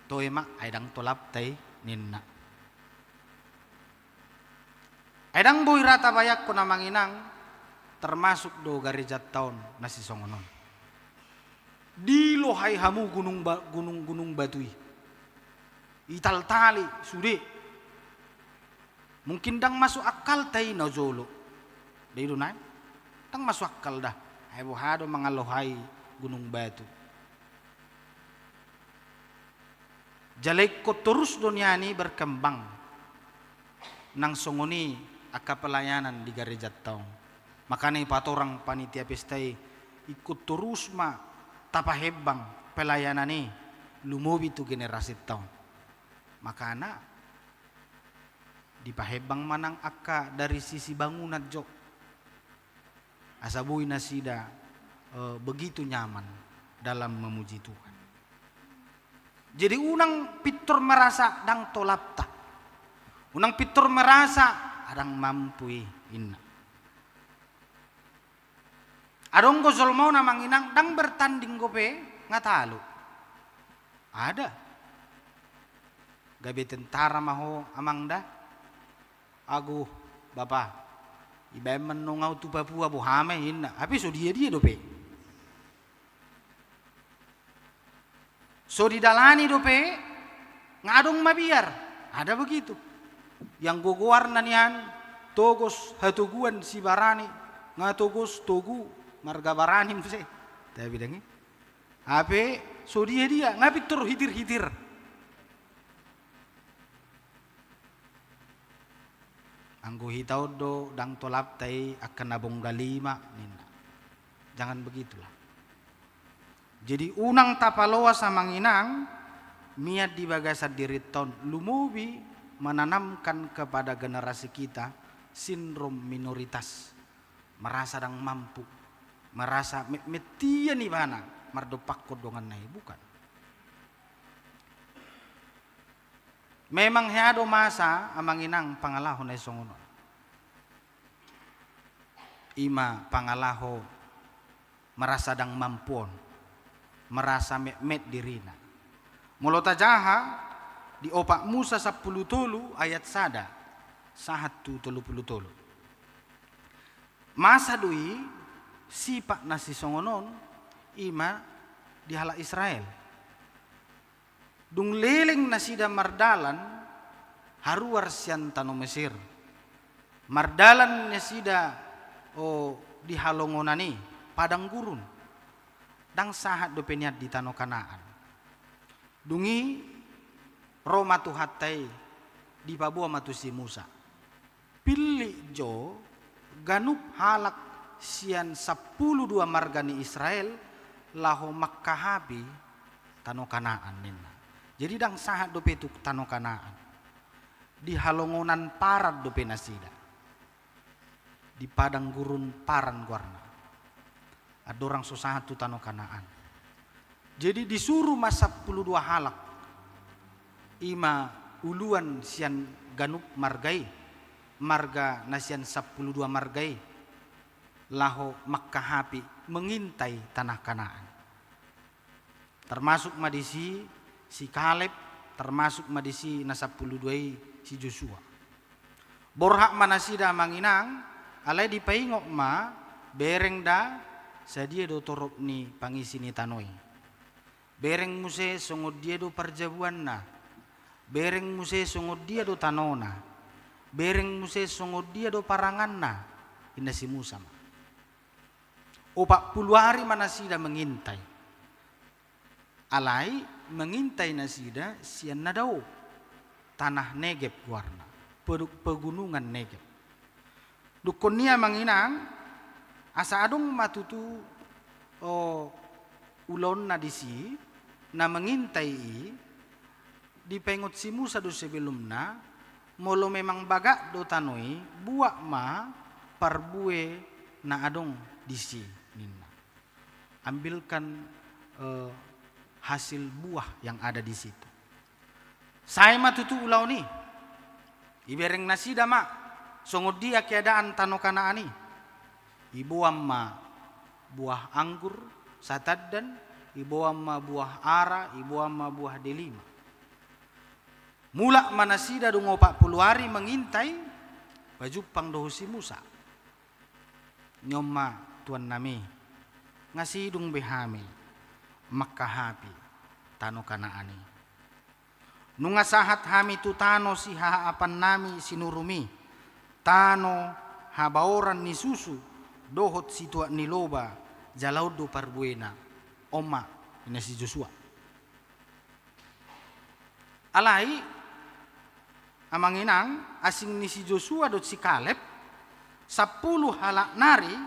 Toe ma, ai ndang tolapta i, ninna. Ai ndang boi ra tabayangkon, amang inang, termasuk do garejanta on na sisongon on. Dilohai hamu gunung ba-, gunung, gunung batu i. Italtali, sude. Mungkin ndang masuk akalta i na jolo. Ndai do nai? Ndang masuk akal da. Ai boha do mangalohai gunung batu. Jala ingkon torus do nian i berkembang. Nang songon i angka pelayanan di garejanta on. Makana ipatorang panitia pesta i, ingkon torus ma tapahembang pelayanan i lumobi tu generasinta on. Makana dipahembang ma nang angka dari sisi bangunan jo. Asa boi nasida, eh, begitu nyaman dalam memuji Tuhan. Jadi unang pintor merasa ndang tolapta. Unang pintor merasa ndang mampu i, inna. Adong do jolma on, amang inang, ndang bertanding dope nga talu. Ada. Gabe tentara ma ho, amang da. Agu, bapa, ibaen ma annon au tu Papua, boha ma i, inna. Hape so dia-dia dope. To didalani dope, nga adong mabiar. Ada begitu. Ianggo goarna nian, togos hatoguan sibarani, nga togos togu marga Barani muse. Tapi dang i. Hape so dia-dia, nga pintor hitir-hitir. Anggo hita on do dang tolapta i angka na bonggal i ma ninna. Jangan begitulah. Jadi unang tapaloas amang inang, mian di bagasan dirinta on, lumobi menanamkan kepada generasi kita sindrom minoritas, merasa dang mampu, merasa me-, mettian ibana mardompakkon donganna i, bukan. Memang hea do masa amang inang pangalaho na i songon on. Ima pangalaho merasa dang mampu on, merasa metmet dirina. Molo tajaha di opat Musa sampulu tolu ayat sada sahat tu tolu pulu tolu. Masa do i sipat na sisongon on ima di halak Israel. Dung leleng nasida mardalan haruar sian tano Mesir, mardalan nasida, o, di halongonan i, padang gurun. Dang sahat dope nian di tano Kanaan. Dung i ro ma Tuhanta i, dipaboa ma tu si Musa. Pillit jo ganup halak sian sampulu dua marga ni Israel laho mangkahapi tano Kanaan ninna. Jadi dang sahat dope tu tano Kanaan. Di halongonan Paran dope nasida. Di padang gurun Paran goarna. Andorang so sahat tu tano Kanaan. Jadi disuru ma sampulu dua halak. Ima uluan sian ganup marga i, marga na sian sampulu dua marga i, laho mangkahapi, mengintai tanah Kanaan. Termasuk ma disi si Kaleb, termasuk ma disi na sampulu dua i si Josua. Borhat ma nasida amang inang, alai dipaingot ma, bereng da sadia do torop ni pangisi ni tano i. Bereng muse songon dia do parjabuanna. Bereng muse songon dia do tanona. Bereng muse songon dia do paranganna. Inna si Musa ma. Opat pulu ari ma nasida mengintai. Alai mengintai nasida sian na dao, tanah Negeb goarna, pedu-, pegunungan Negeb. Dungkon i amang inang, asa adong ma tutu, o, ulaonna disi, na mengintai i, dipaingot si Musa do sebelumna, molo memang bagak do tano i, buat ma parbue na adong disi, ninna. Ambilkan, eh, hasil buah yang ada di situ. Sae ma tutu ulaon i. Ibereng nasida ma songon dia keadaan tano Kanaan i. Iboan ma buah anggur satandan, iboan ma buah ara, iboan ma buah delima. Mulak ma nasida dung opat pulu ari mengintai, pajumpang do hu si Musa. Nion ma tuannami, nga sidung be hami mangkahapi tano Kanaan i. Nunga sahat hami tu tano sihahaapannami sinurumi, tano habaoran ni susu dohot situak ni loba, jala on do parbuena. On ma, inna si Josua. Alai, amang inang, asing ni si Josua dohot si Kaleb, sampulu halak nari,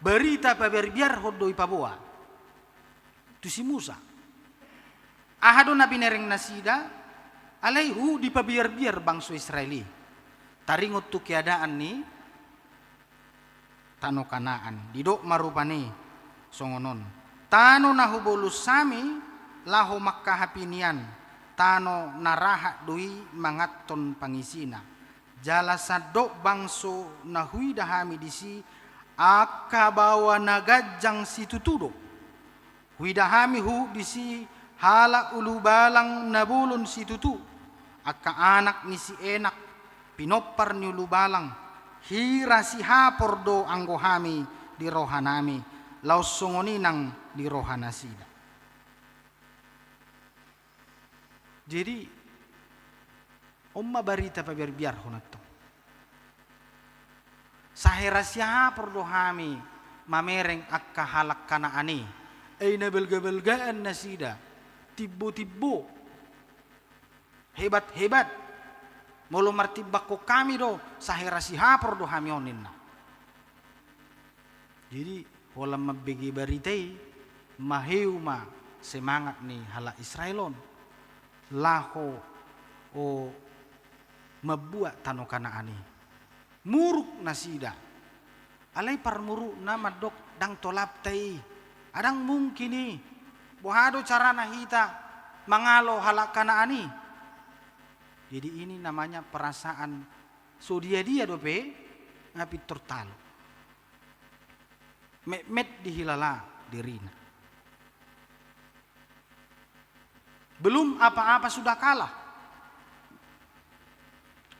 barita pabiarbiarhon do ipaboa tu si Musa. Aha do na binereng nasida, alai huhut dipabiarbiar bangso Israel i. Taringot tu keadaan ni tano Kanaan. Didok ma rupani songon on. Tano na hubolus hami laho mangkahapi nian, tano na rahat do i manganhon pangisina. Jala sandok bangso na huida hami disi, angka baoa na ganjang situtu do. Huida hami huhut disi halak ulubalang na bolon situtu, angka anak ni si Enak, pinompar ni ulubalang, hira sihapor do anggo hami di rohanami, laos songon i nang di rohanasida. Jadi, on ma barita pabiarbiarhon antong. Sahera sihapor do hami mamereng angka halak Kanaan i. Ai na balgabalgaan nasida, timbotimbo, hebathebat. Molo martimbangkon hami do, sahera sihapor do hami on, ninna. Jadi, holan mambege barita i, maheu ma semangat ni halak Israel on laho, o, mambuat tano Kanaan i. Muruk nasida. Alai parmurukna mandok, ndang tolapta i. Ndang mungkin i. Boha do carana hita mangalo halak Kanaan i? Jadi, ini namanya perasaan, so dia-dia dope, nga pintor talu. Metmet dihilala dirina. Belum apa-apa sudah kalah.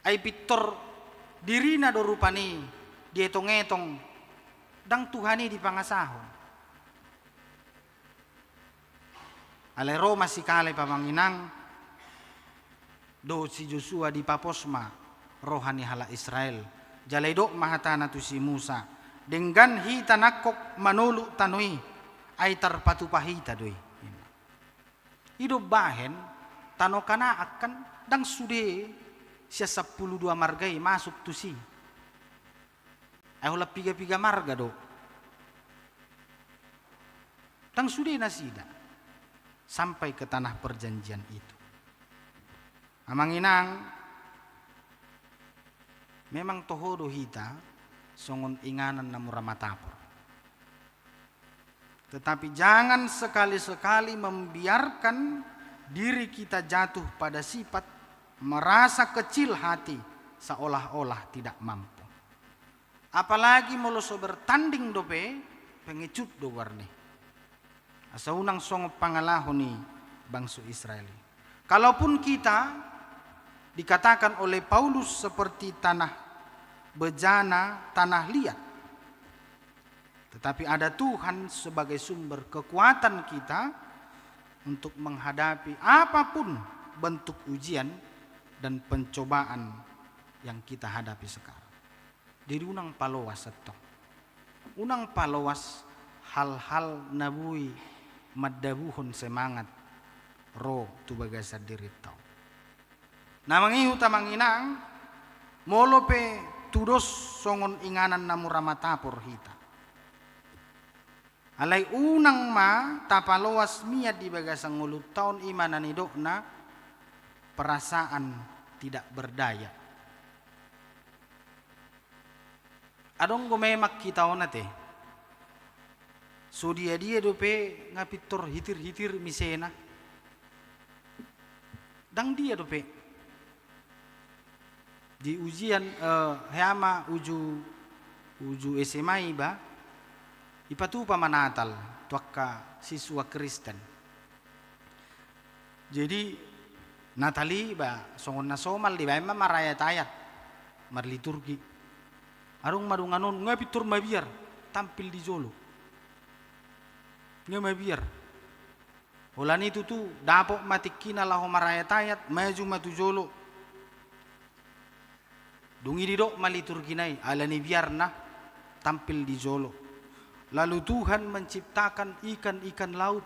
Ai pintor dirina do rupani dietongetong, ndang Tuhan i dipangasahon. Alai ro ma si Kaleb, amang inang, dohot si Josua, dipapos ma roha ni halak Israel. Jala didok ma hatana tu si Musa, denggan hita nangkok manoluk tano i, ai tarpatupa hita do i. I do umbahen, tano Kanaan kan ndang sude sian sampulu dua marga i masuk tusi. Ai holan piga-piga marga do. Ndang sude nasida sampai ke tanah perjanjian itu. Amang inang, memang toho do hita songon inganan na mura matapor. Tetapi jangan sekali-sekali membiarkan diri kita jatuh pada sifat merasa kecil hati, seolah-olah tidak mampu. Apalagi molo so bertanding dope, pengecut do goarna i. Asa unang songon pangalaho ni bangso Israel i. Kalaupun kita dikatakan oleh Paulus seperti tanah bejana, tanah liat, tetapi ada Tuhan sebagai sumber kekuatan kita untuk menghadapi apapun bentuk ujian dan pencobaan yang kita hadapi sekarang. Jadi unang paloas antong. Unang paloas hal-hal na boi mandabuhon semangat ro tu bagasan dirinta on. Na mangihut, amang inang, molo pe tudos songon inganan na mura matapor hita, alai unang ma tapaloas mian di bagasan ngolunta on, i ma na nidokna perasaan tidak berdaya. Adong do memang hita on ate. So dia-dia dope nga pintor hitir-hitir misena. Ndang dia dope. Di ujian, eh, hea ma uju, uju S M A iba, ipatupa ma Natal tu angka siswa Kristen. Jadi, Natal i ba songon na somal, dibaen ma marayat-ayat, marliturgi. Adong ma dongan on, nga pintor mabiar, tampil di jolo. Nga mabiar. Holan i tutu, dapot ma tingkina laho marayat-ayat, maju ma tu jolo. Dung i didok ma liturgina i, ala ni biarna, tampil di jolo. Lalu Tuhan menciptakan ikan-ikan laut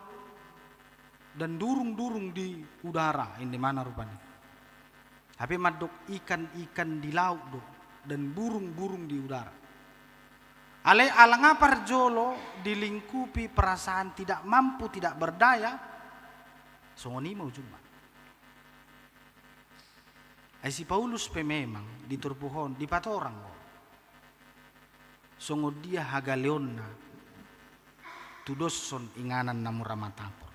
dan durung-durung di udara, ende mana rupani. Hape mandok ikan-ikan di laut do, dan burung-burung di udara. Alai ala nga parjolo dilingkupi perasaan tidak mampu, tidak berdaya, songon i ma ujungna. Ai si Paulus pe memang di turpuk on dipatorang do songon dia hagaleonna tudoshon inganan na mura matapor.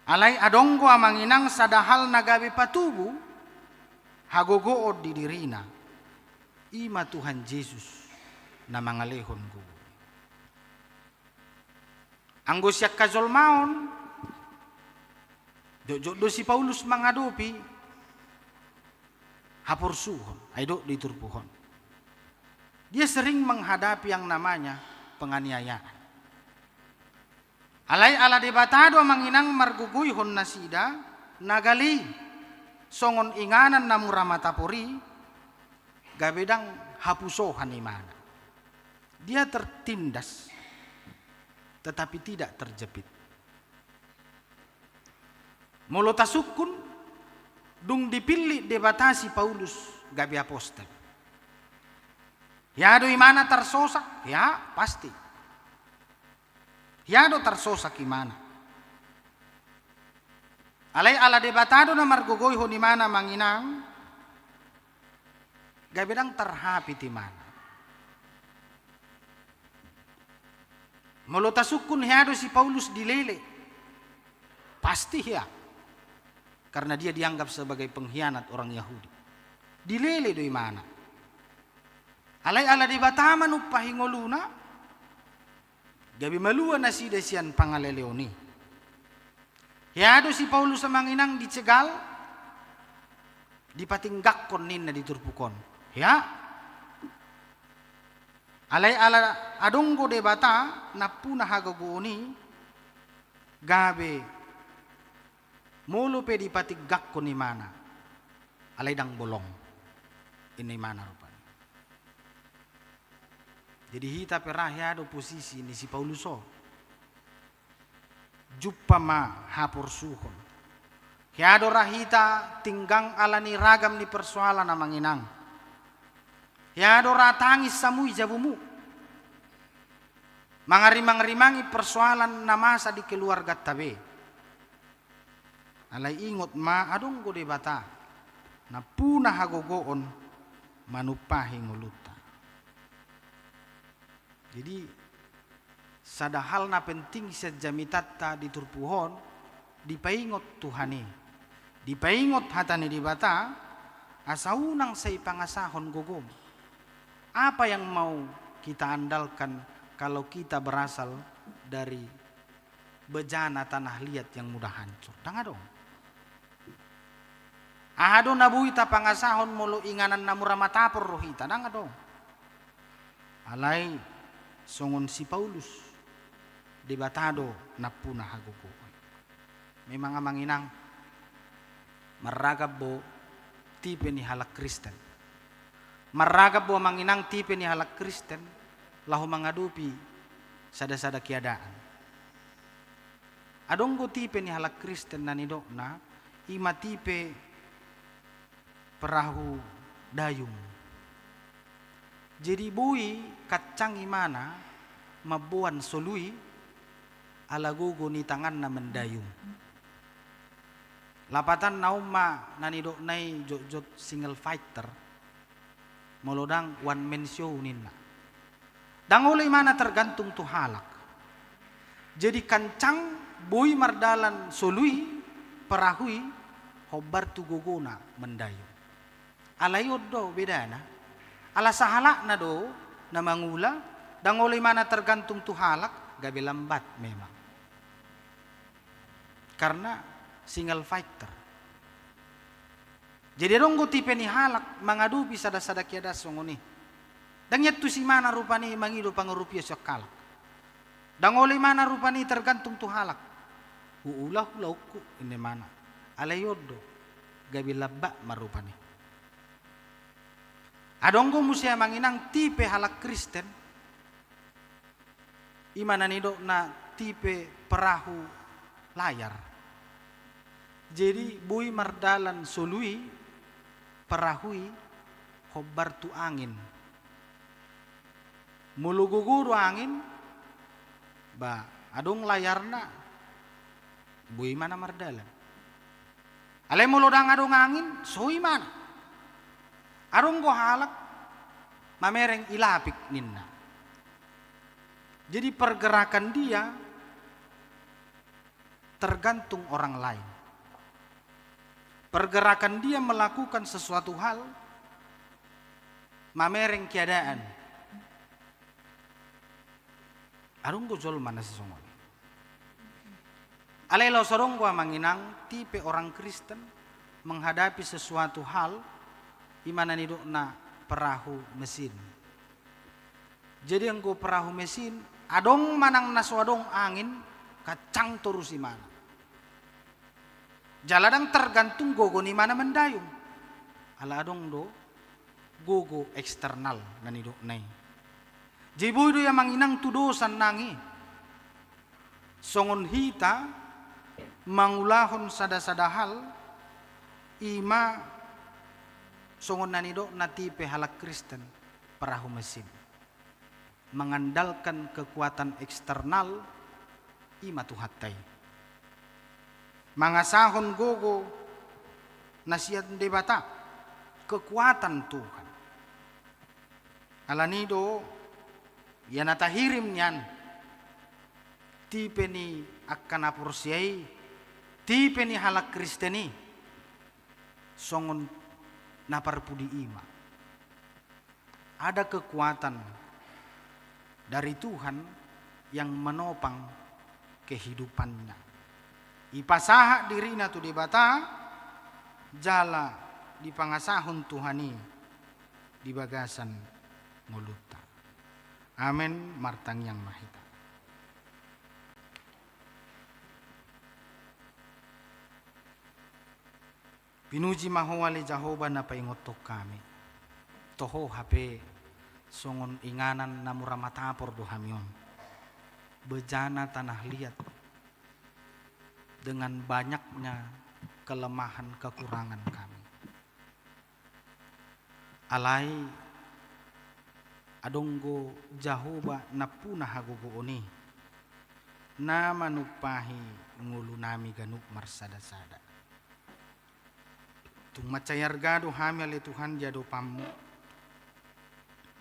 Alai adong do, amang inang, sada hal na gabe patubu hagogoon di dirina, i ma Tuhan Jesus na mangalehon gogo. Anggo sian hajolmaon, jotjot do si Paulus mangadopi haporsuhon, ai didok di turpuk on. Dia sering menghadapi yang namanya penganiayaan. Alai ala Debata do, amang inang, margogoihon nasida na gale i. songon inganan na mura matapor i, gabe ndang hapusohan imana. Dia tertindas, tetapi tidak terjepit. Molo tasungkun, dung dipillit Debata si Paulus gabe apostel. Hea do imana tarsosak? Hea, pasti. Hea do tarsosak imana. Alai ala Debata do na margogoihon imana, amang inang, gabe ndang tarhapit imana. Molo tasungkun, hea do si Paulus dilele? Pasti hea. Karena dia dianggap sebagai pengkhianat orang Yahudi. Dilele do imana. Alai ala Debata manumpahi ngoluna, gabe malua nasida sian pangaleleon i. Hea do si Paulus, amang inang, dicegal, dipatingganghon ninna di turpuk on? Hea. Alai ala adong do Debata nampuna hagogoon i, gabe molo pe dipatingganghon imana, alai ndang bolong, ninna imana rupani. Jadi hita pe ra hea do posisi ni si Paulus on. Jumpa ma haporsuhon. Hea do ra hita tinggang ala ni ragam ni persoalan, amang inang. Hea do ra tangis samui jabumu, mangarimangrimangi persoalan na masa di keluarganta be. Alai ingot ma, adong do Debata nampuna hagogoon manumpahi ngolunta. Jadi, sada hal na penting sian jamitanta di turpuk on, dipaingot Tuhan i, dipaingot hata ni Debata, asa unang sai pangasahon gogom. Apa yang mau kita andalkan kalau kita berasal dari bejana tanah liat yang mudah hancur? Ndang adong. Aha do na boi tapangasahon molo inganan na mura matapor do hita? Ndang adong. Alai songon si Paulus, Debata do nampuna hagogoon. Memang, amang inang, marragam do tipe ni halak Kristen. Marragam do, amang inang, tipe ni halak Kristen laho mangadopi sada-sada keadaan. Adong do tipe ni halak Kristen na nidokna, i ma tipe perahu dayung. Jadi boi kancang imana mamboan solu i ala gogo ni tanganna mandayung. Lapatanna on ma na nidokna i jotjot single fighter, molo ndang one man show ninna. Ndang olo imana tergantung tu halak. Jadi kancang, boi mardalan solu i, perahu i, hombar tu gogona mandayung. Alai on do bedana. Ala sahalakna do na mangula, ndang olo imana tergantung tu halak, gabe lambat memang. Karena single fighter. Jadi adong do tipe ni halak mangadopi sada-sada keadaan songon i. Ndang iantus imana rupani mangido pangurupion sian halak. Ndang olo imana rupani tergantung tu halak. Huula ulaonku, ninna imana. Alai on do, gabe lambat ma rupani. Adong do muse, amang inang, tipe halak Kristen, i ma na nidokna tipe perahu layar. Jadi boi mardalan solu i, perahu i, hombar tu angin. Molo gogo do angin, ba, adong layarna, boi imana mardalan. Alai molo ndang adong angin, so imana. Adong do halak mamereng ilapik ninna. Jadi pergerakan dia tergantung orang lain. Pergerakan dia melakukan sesuatu hal mamereng keadaan. Adong do jolma na sisongon i. Alai laos adong do, amang inang, tipe orang Kristen menghadapi sesuatu hal, i ma na nidokna perahu mesin. Jadi anggo perahu mesin, adong manang na so adong angin, kancang torus imana. Jala ndang tergantung gogo ni ima na mandayung. Ala adong do gogo eksternal na nidokna i. Jadi boi do i amang inang tu dosa nang i. Songon hita mangulahon sada-sada hal, ima songon na nidokna tipe halak Kristen, perahu mesin. Mengandalkan kekuatan eksternal, ima Tuhanta i. Mangasahon gogo na sian Debata, kekuatan Tuhan. Alani do, ia na tahirim nian, tipe ni angka na porsea i, tipe ni halak Kristen i, songon na parpudi ima. Ada kekuatan dari Tuhan yang menopang kehidupannya. Ipasahat dirina tu Debata, jala dipangasahon Tuhan i di bagasan ngolunta. Amen, martangiang ma hita. Pinuji ma Ho ale Jahowa na paingothon hami. Toho hape songon inganan na mura matapor do hami on. Bejana tanah liat dengan banyaknya kelemahan kekurangan kami. Alai adong do Jahowa nampuna hagogoon i, na manumpahi ngolunami ganup marsada-sada. Tung mansai arga do hami ale Tuhan di adopanmu.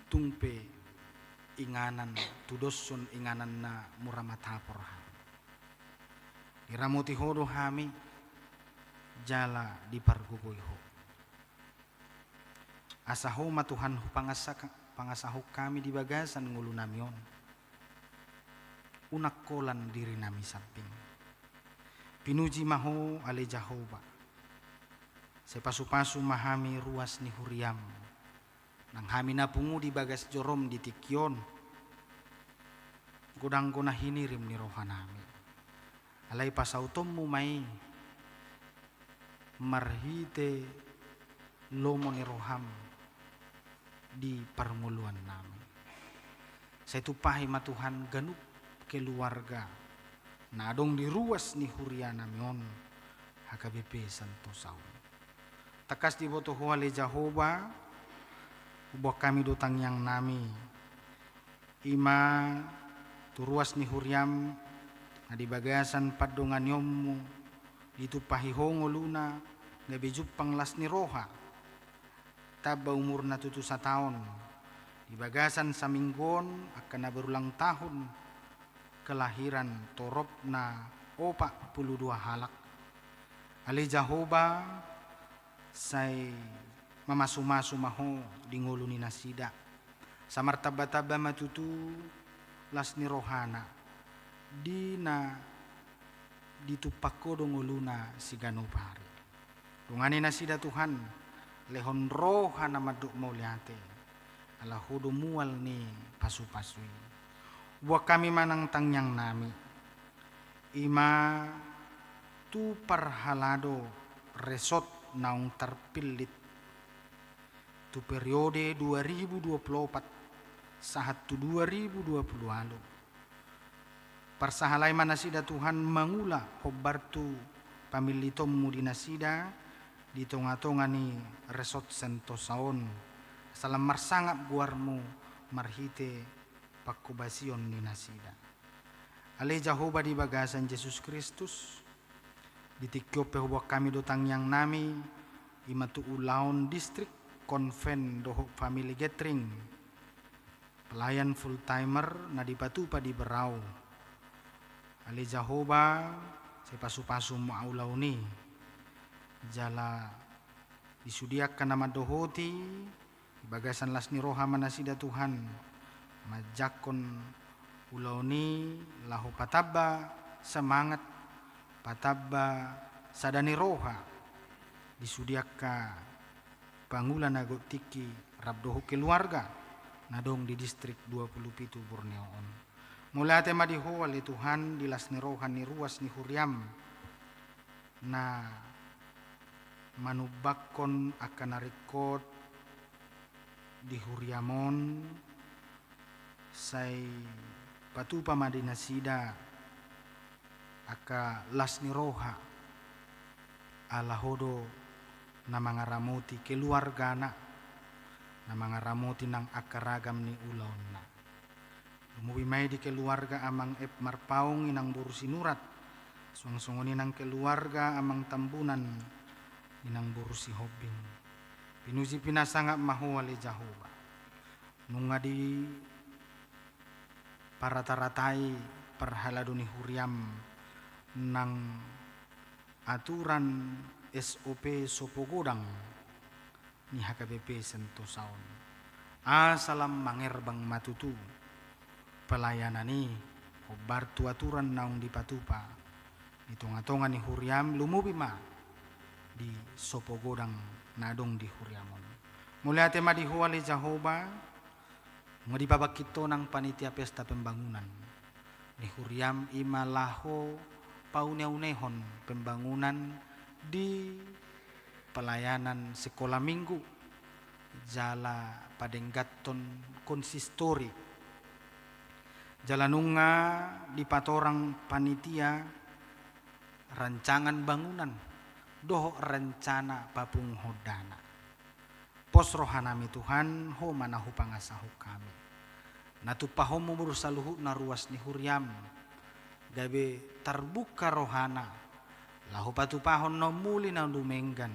Tung pe inganan, tudoshon inganan na mura matapor hami. Diramoti Ho do hami, jala dipargogoi Ho. Asa Ho ma Tuhan pangasa-, pangasahon hami di bagasan ngolunami on. Unang holan dirinami samping. Pinuji ma Ho ale Jahowa. Sai pasu-pasu ma hami ruas ni huriam. Nang hami na pungu di bagas jorom di tingki on. Godang do na hinirim ni rohanami. Alai pasautonmu ma i marhite lomo ni roham di parngoluannami. Sai tumpahi ma Tuhan ganup keluarga na adong di ruas ni hurianami on H K B P Santosa on. Tangkas diboto Ho ale Jahowa, huboan hami do tangiangnami. Ima tu ruas ni huriam na di bagasan pandonganionmu ditumpahi Ho ngoluna, gabe jumpang las ni roha. Tamba umurna tutu sataon. Di bagasan saminggu on angka na berulang tahun kelahiran torop na opat pulu dua halak. Ale Jahowa, sai mamasu-masu ma Ho di ngolu ni nasida. Sai martamba-tamba ma tutu las ni rohana di na ditumpahon Ho do ngoluna siganup ari. Dongani nasida Tuhan, lehon roha na mandok mauliate, ala Ho do mual ni pasu-pasu i. Huboan hami ma nang tangiangnami. Ima tu parhalado resort naung tarpillit tu periode dua ribu dua pulu opat sahat tu dua ribu dua pulu ualu. Parsahalai ma nasida Tuhan mangula hombar tu pamillitonmu di nasida di tonga-tonga ni resort Sentosa on. Asa lam marsangap goarmu marhite panghobasion ni nasida. Ale Jahowa di bagasan Jesus Kristus, di tingki on pe huboan hami do tangiangnami, ima tu ulaon distrik, konven dohot family gathering, pelayan full timer na dipatupa di Berau. Ale Jahowa, sai pasu-pasu ma ulaon i. Jala di sude angka na mandohoti, di bagasan las ni roha ma nasida Tuhan, manjangkon ulaon i laho patamba semangat, patamba sada ni roha di sude angka pangula na godang tingki rap dohot keluarga na adong di distrik dua pulu pitu Borneo on. Mauliate ma di Ho ale Tuhan di las ni roha ni ruas ni huriam na manumbakkon angka na ringkot di huriam on, sai patupa ma di nasida angka las ni roha, ala Ho do na mangaramoti keluargana, na mangaramoti nang angka ragam ni ulaonna. Lumobi ma i di keluarga Amang F. Marpaung, Inang boru Sinurat, suang songon i nang keluarga Amang Tambunan, Inang boru Sihombing. Pinuji pinasangap ma Ho ale Jahowa. Nunga diparata-ratai parhalado ni huriam nang aturan S O P Sopogodang ni H K B P Sentosa on. Asa lam mangerbang ma tutu pelayanan i hombar tu aturan naung dipatupa di tonga-tonga ni huriam, lumobi ma di Sopogodang na adong di huriam on. Mauliate ma di Ho ale Jahowa, nunga dipabangkit Ho nang panitia pesta pembangunan ni huriam, i ma laho paune-unehon pembangunan di pelayanan sekolah minggu, jala padengganhon konsistori. Jala nunga dipatorang panitia rancangan bangunan dohot rencana papunguhon dana. Pos rohanami Tuhan, Ho ma na hupangasahon hami. Na tumpahonmu boru saluhutna ruas ni huriam, gabe tarbuka rohana, laho patupahon na ummuli na dumenggan,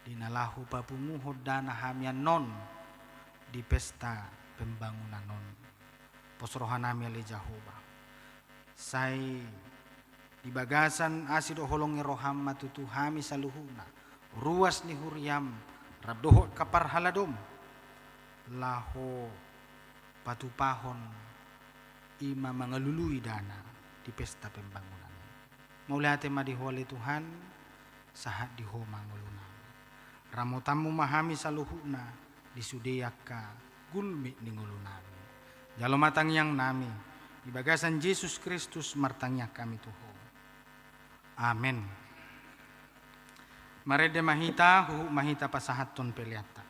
di na laho papunguhon dana hami annon di pesta pembangunan on. Pos rohanami ale Jahowa. Sai di bagasan asi dohot holong ni roham ma tutu hami saluhutna, ruas ni huriam, rap dohot angka parhaladom, laho patupahon i ma mangalului dana di pesta pembangunan. Mauliate ma di Ho ale Tuhan, sahat di Ho ma ngolunami. Ramotanmu ma hami saluhutna di sude angka gulmit ni ngolunami. Jalo ma tangiangnami, di bagasan Jesus Kristus martangiang hami tu Ho. Amen. Marende ma hita, huhut ma hita pasahathon peleanta.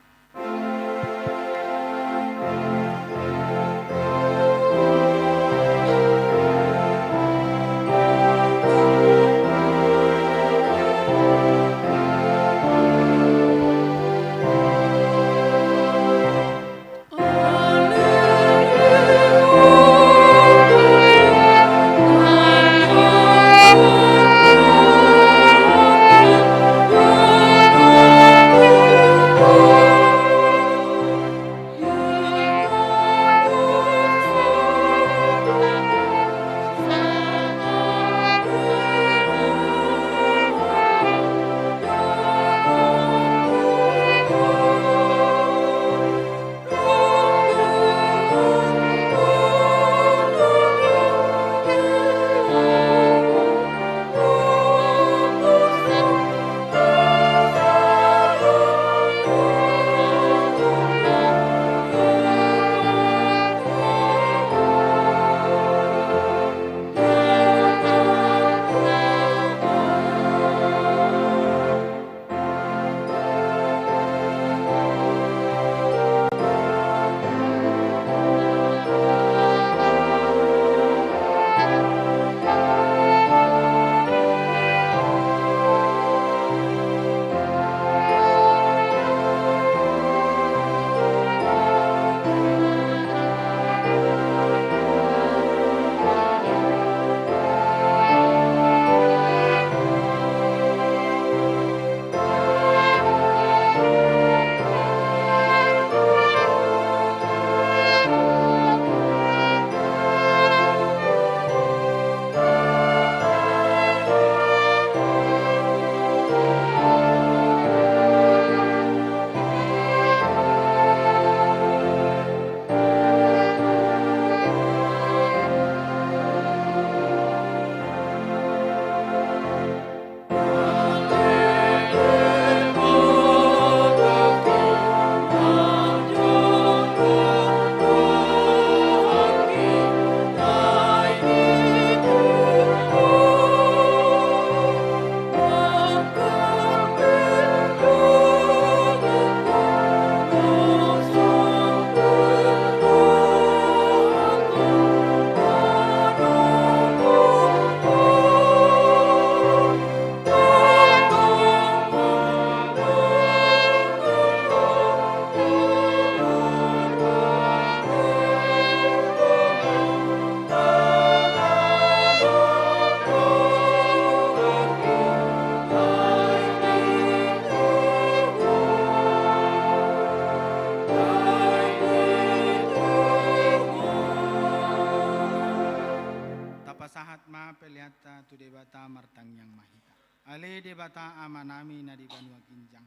Ale Debata Amanami na di banua ginjang,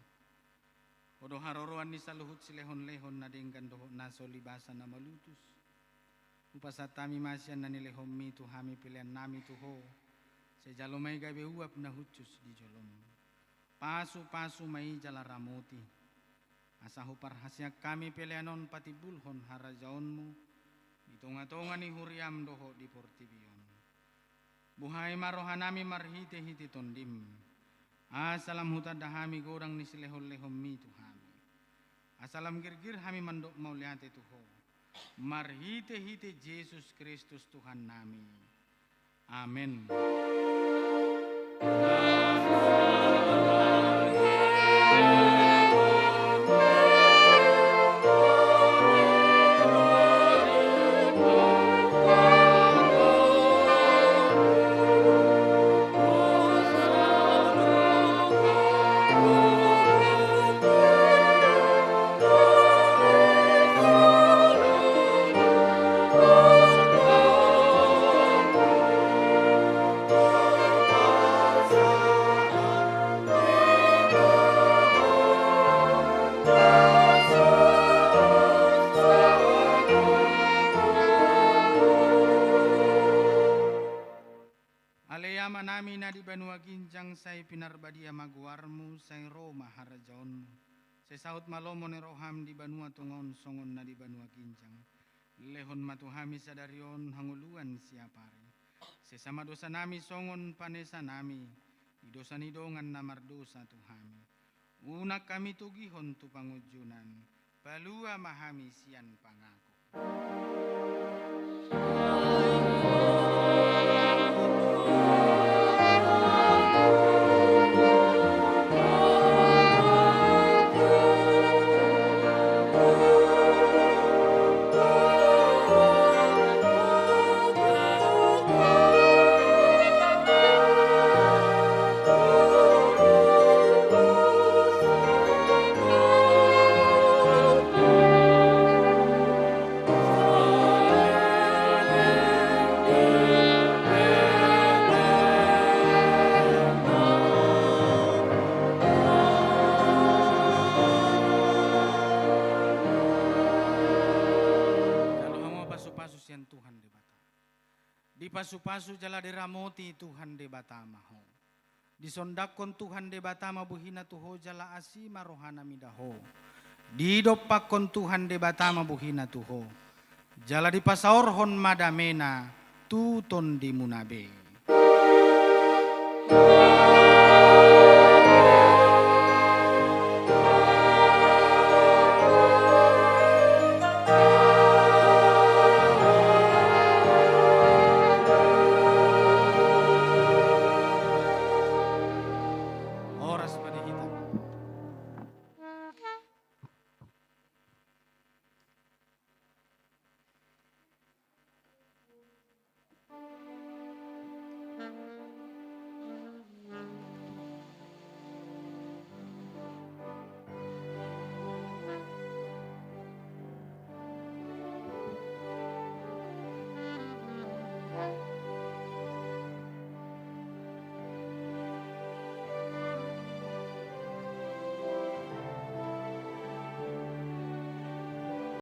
Ho do haroroan ni saluhut silehonlehon na denggan dohot na so libasa na malutus. Hupasahat hami ma sian na nilehonMi tu hami peleannami tu Ho, sai jalo ma i gabe uap na hushus di joloM. Pasupasu ma i jala ramoti, asa huparhaseang hami pelean on patimbulhon harajaonMu di tongatonga ni huriaM dohot di portibi on. Buhai ma rohanami marhitehite TondiM, asa lam hutanda hami godang ni silehonlehonMi tu hami, asa lam girgir hami mandok mauliate tu Ho, marhitehite Jesus Kristus Tuhannami. Amen. Ale Amanami na di banua ginjang, sai pinarbadia ma goarMu, sai ro ma harajaonMu, sai saut ma lomo ni rohaM di banua tonga on songon na di banua ginjang. Lehon ma tu hami sadari on hangoluan siapari. Sesa ma dosanami songon panesanami di dosa ni dongan na mardosa tu hami. Unang hami togihon tu pangunjunan, palua ma hami sian pangago. Jalo hamu ma pasupasu sian Tuhan Debata. Dipasupasu jala diramoti Tuhan Debata ma ho. Disondangkon Tuhan Debata ma bohina tu ho jala asi ma rohana mida ho. Didompakkon Tuhan Debata ma bohina tu ho, jala dipasaorhon ma damena tu tondimuna be.